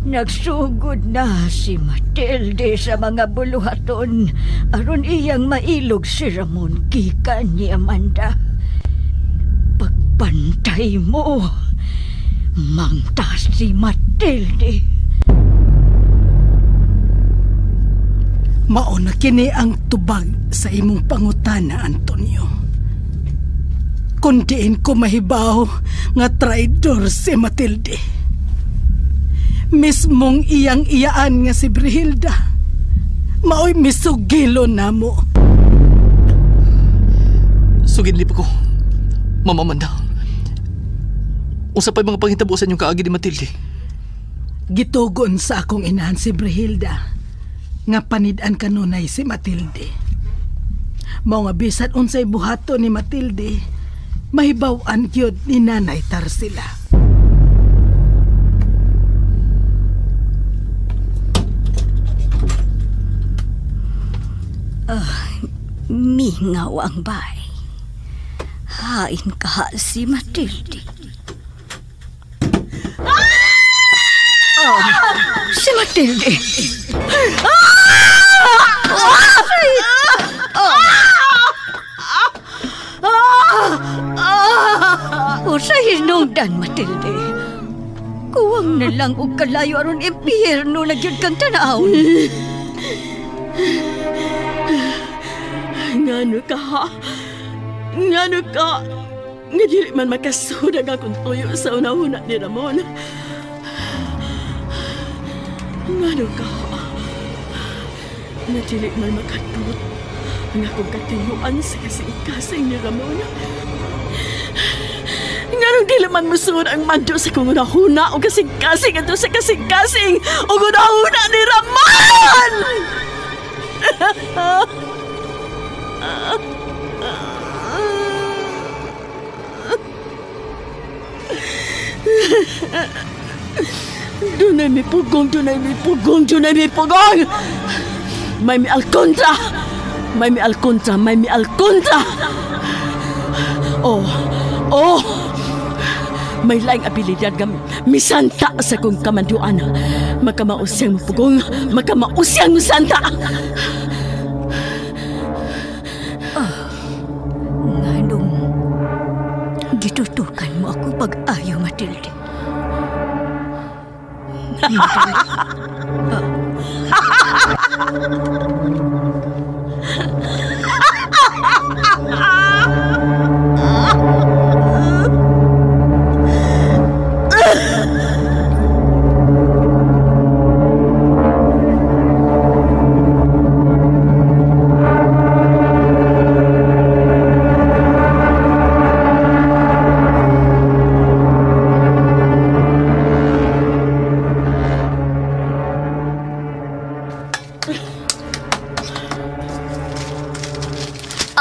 Nagsugod na si Matilde sa mga buluhaton aron iyang mailog si Ramon gikan ni Amanda. Pagbantay mo, mangta si Matilde. Mao na kini ang tubag sa imong pangutana, Antonio. Kun diin ko mahibaw nga traidor si Matilde. Mismong iyang iyaan nga si Brehilda, mao'y misugilo namo. Sugid lipo ko, Mama Amanda. Unsa pa'y mga panghitabo sa inyong kaagi ni Matilde? Gitugon sa akong inahan si Brehilda nga panid-an kanunay si Matilde. Mao nga bisan unsay buhaton ni Matilde, mahibaw-an gyud ni Nanay Tarsila. Mingaw ang bay. Hain ka si Matilde. Oh, si Matilde. O sa hinungdan, Matilde. Kuwang na lang og kalayo aron impyerno na gyud kang tan-awon. Ngano ka, ha? Ngano ka? Nga dili man makasuod ang akong tuyo sa una-una ni Ramon. Ngano ka, ha? Nga dili man makadot Ang akong katuyuan sa kasing-kasing ni Ramon. Nganong dili man musunod ang mando sa kong hunahuna o kasing-kasing ato sa kasing-kasing o hunahuna ni Ramon! Dunay may pugong, dunay may pugong, dunay may pugong! May mialkontra! May mialkontra, may mialkontra! Oh, oh! May laing abilidad nga misanta sa kong kamanduan. Makamaos siyang mapugong, makamaos siyang musanta! Nganong gitutukan mo ako pag-ayo, Matilde?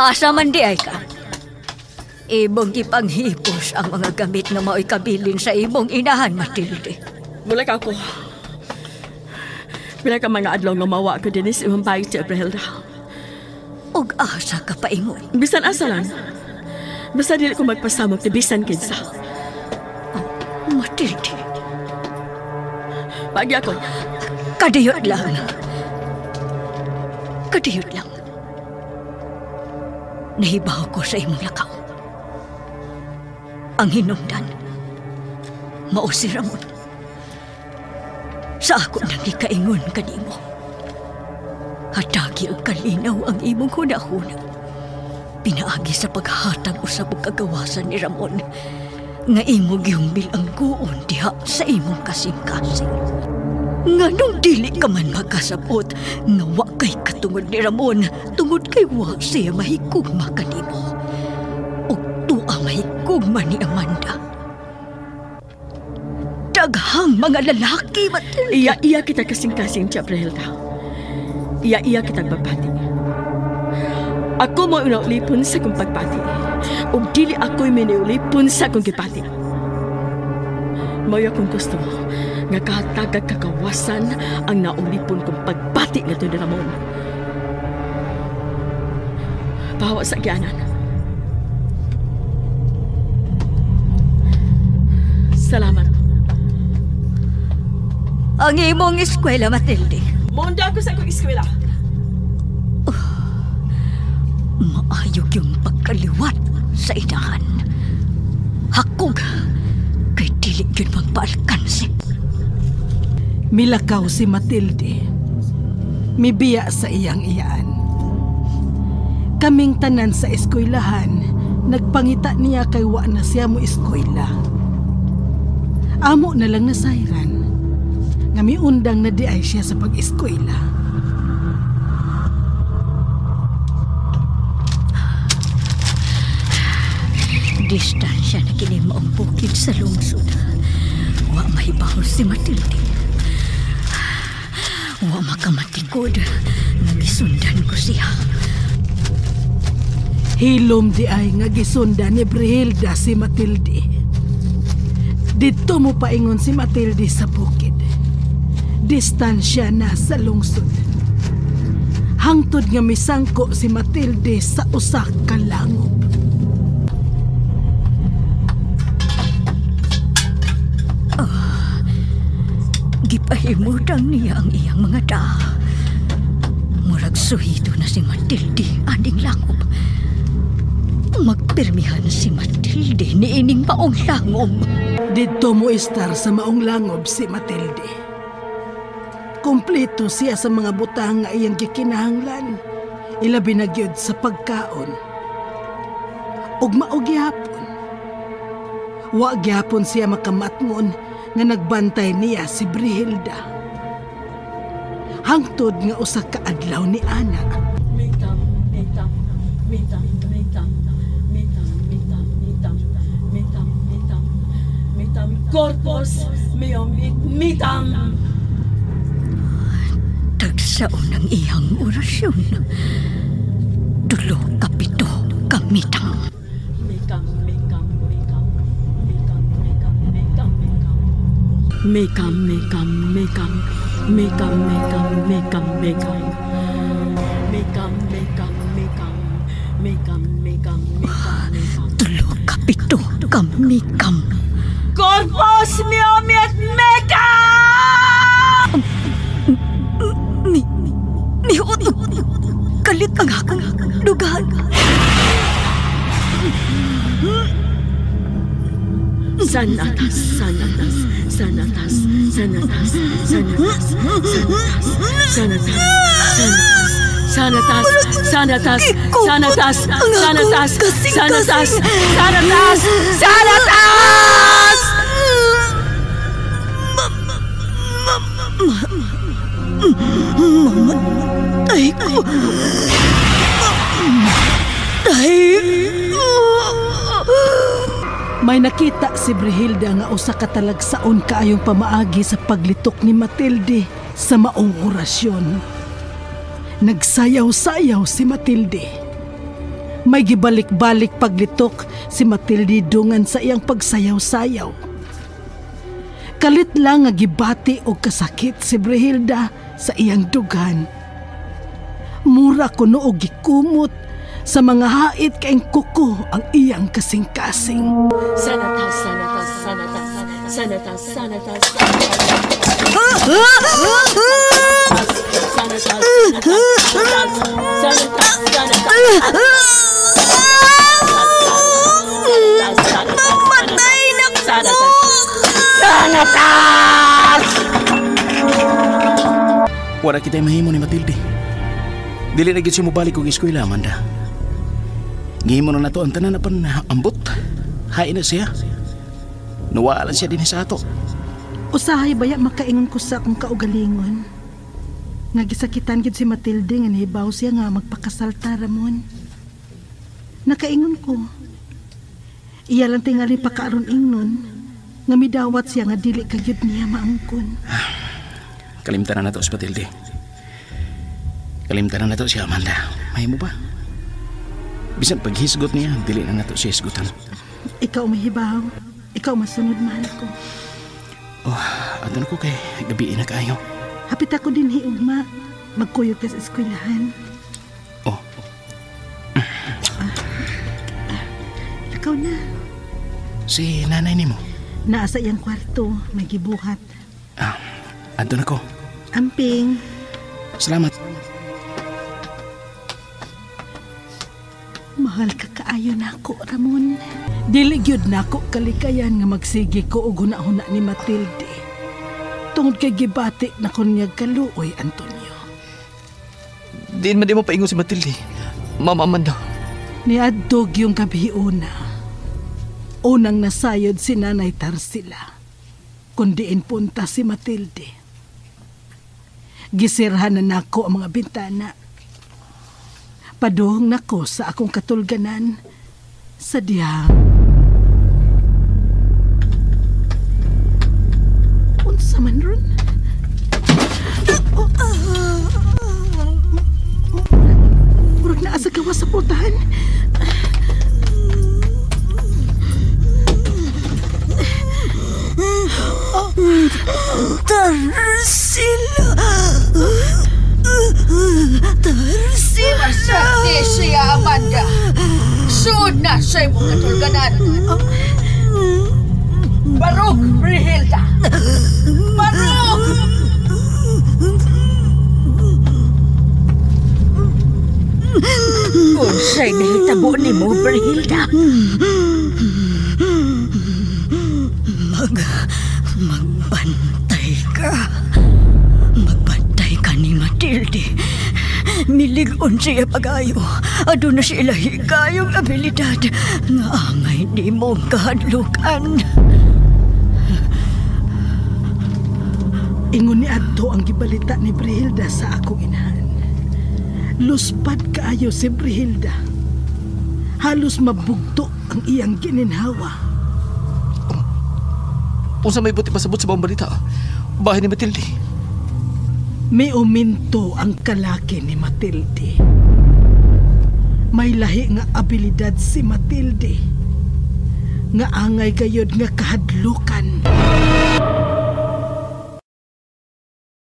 Asa man di ay ka. Imong gipanghipos ang mga gamit nga mao'y kabilin sa imong inahan, Matilde. Mula ka ako. Pila ka mga adlaw nga mawa ko din sa imong bayot, Brehilda. Og asa ka paingon? Bisan asa lang. Basta dili ko magpasamok ni bisan kinsa. Oh, Matilde. Pagi ako. Kadiyot lang. Kadiyot lang. Nahibaw ko sa imong lakaw. Ang hinungdan, mao si Ramon. Sa ako nang gikaingon kanimo. Hatagi og kalinaw ang imong hunahuna. Pinaagi sa paghatag usab og kagawasan ni Ramon nga imo gihumbil ang guon diha sa imong kasing-kasing. Nganong dili ka man makasabot nga wa kay katungod ni Ramon tungod kay wa siya mahigugma kanimo. Ug tuwa mahigugma ni Amanda. Daghang mga lalaki, Matilde. Iya-iya kita kasing-kasing, Tia Brehilda. Iya-iya kita pagbati. Ako mo inaulipon sa kong pagbati. Ug dili ako'y miniulipon sa kong gibati. Mao akong gusto nga kahatagag kagawasan ang naulipon kong pagbati ngadto ni Ramon. Pahawa sa gianan. Salamat. Ang imong eskwela, Matilde. Munda ako sa akong eskwela. Oh, maayog yung pagkaliwat sa inahan. Hakog kay dili gyud magpaalkanse. Milakaw si Matilde. Mibiya sa iyang iyaan. Kaming tanan sa eskwelahan, nagpangita niya kay wa na siya mo eskwela. Amo na lang nasayran nga miundang na di ay siya sa pag-eskwela. Distansya na kini maong bukid sa lungsod. Wa mahibaw si Matilde. Wa makamatikod nga gisundan ko siya. Hilom di ay nga gisundan ni Brehilda si Matilde. Didto mo paingon si Matilde sa bukid. Distansya na sa lungsod. Hangtod nga misangko si Matilde sa usa ka langob. Oh, gipahimutang niya ang iyang mga daa. Murag suhito na si Matilde aning langob. Magpirmihan si Matilde niining maong langob. Didto mo istar sa maong langob si Matilde. Kompleto siya sa mga butang nga iyang gikinahanglan. Ilabi na gyud sa pagkaon. Ug mao gihapon. Wa gihapon siya makamatngon nga nagbantay niya si Brehilda. Hangtod nga usa ka adlaw ni ana. Mitam, mitam, Mitam, mitam, mitam, mitam, mitam, mitam, mitam, mitam, corpus meum it mitam. Tagsaon ang iyang orasyon. 3 ka 7 ka mitang. Mikam, mikam, mikam, mikam, mikam, mikam, mikam. Mikam, mikam, mikam, mikam, mikam, mikam, mikam. Mikam, mikam, mikam, mikam, mikam, mikam, mikam. 3 ka 7 ka mikam. Corpus meum et mekam! Mihuot kalit ang akong dugan. Sanatas, sanatas, sanatas, sanatas, sanatas, sanatas, sanatas, sanatas, sanatas, sanatas, sanatas, sanatas, sanatas, sanatas! Mamatay ko. Mamatay ko. May nakita si Brehilda nga usa ka talagsaon kaayong pamaagi sa paglitok ni Matilde sa maong orasyon. Nagsayaw-sayaw si Matilde. May gibalik-balik paglitok si Matilde dungan sa iyang pagsayaw-sayaw. Kalit lang nga gibati og kasakit si Brehilda sa iyang dughan. Mura kuno og gikumot sa mga hait kaing kuko ang iyang kasing-kasing. Sanatas, sanatas, sanatas, sanatas, sanatas, sanatas, sanatas, sanatas, Mamatay na ko! Sanatas! Wala kita'y mahimo ni Matilde. Dili na gid siya mobalik og eskwela, Amanda. Gihimo na nato ang tanan apan ambot. Hain na siya. Nuwaalan siya din sa ato. Usahay baya makaingon ko sa akong kaugalingon. Nga gisakitan gid si Matilde nga nahibaw siya nga magpakasal ta, Ramon. Nakaingon ko. Iya lang tingali pakaaron ingnon nga midawat siya nga dili ka gyud niya maangkon. Kalimtan na nato si Matilde. Kalimtan na nato siya, Amanda. Mahimo ba? Bisan paghisgot niya, dili na nato siya hisgutan. Ikaw mahibaw. Ikaw masunod, mahal ko. Oh, ato na ko kay gabi na kaayo. Hapit ako din hiugma. Magkuyog ka sa eskwelahan. Oh. Ikaw na. Si nanay nimo? Naa sa iyang kwarto, may gibuhat. Ah, ato na ko. Amping. Salamat. Mahal ka kaayo nako, Ramon. Dili gyud nako kalikayan nga magsige ko og huna-huna ni Matilde. Tungod kay gibati na ko niya kaluoy, Antonio. Diin man di mo paingon si Matilde, Mama Amanda. Niadtog yung gabi una. Unang nasayod si Nanay Tarsila. Kundiin punta si Matilde. Gisirhan na nako ang mga bintana. Paduhong nako sa akong katulganan sa dihang. Unsa man ron? Oh. Murag naa sa gawas sa pultahan. Oh. Tarsila! Tarsila! Masakti siya, Amanda. Suod na sa imong katulganan. Barog, Brehilda! Barog! Unsay nahitabo nimo, Brehilda? Magbantay ka. Magbantay ka ni Matilde. Milig-on siya pagayo. Aduna siya ilahi kayong abilidad nga angay di mo kahadlukan. Ingon ni adto ang gibalita ni Brehilda sa akong inahan. Luspad kaayo si Brehilda. Halos mabugto ang iyang gininhawa. Unsa may buti pasabot sa maong balita? Bahay ni Matilde. May uminto ang kalaki ni Matilde. May lahi nga abilidad si Matilde. Nga angay gayod nga kahadlukan.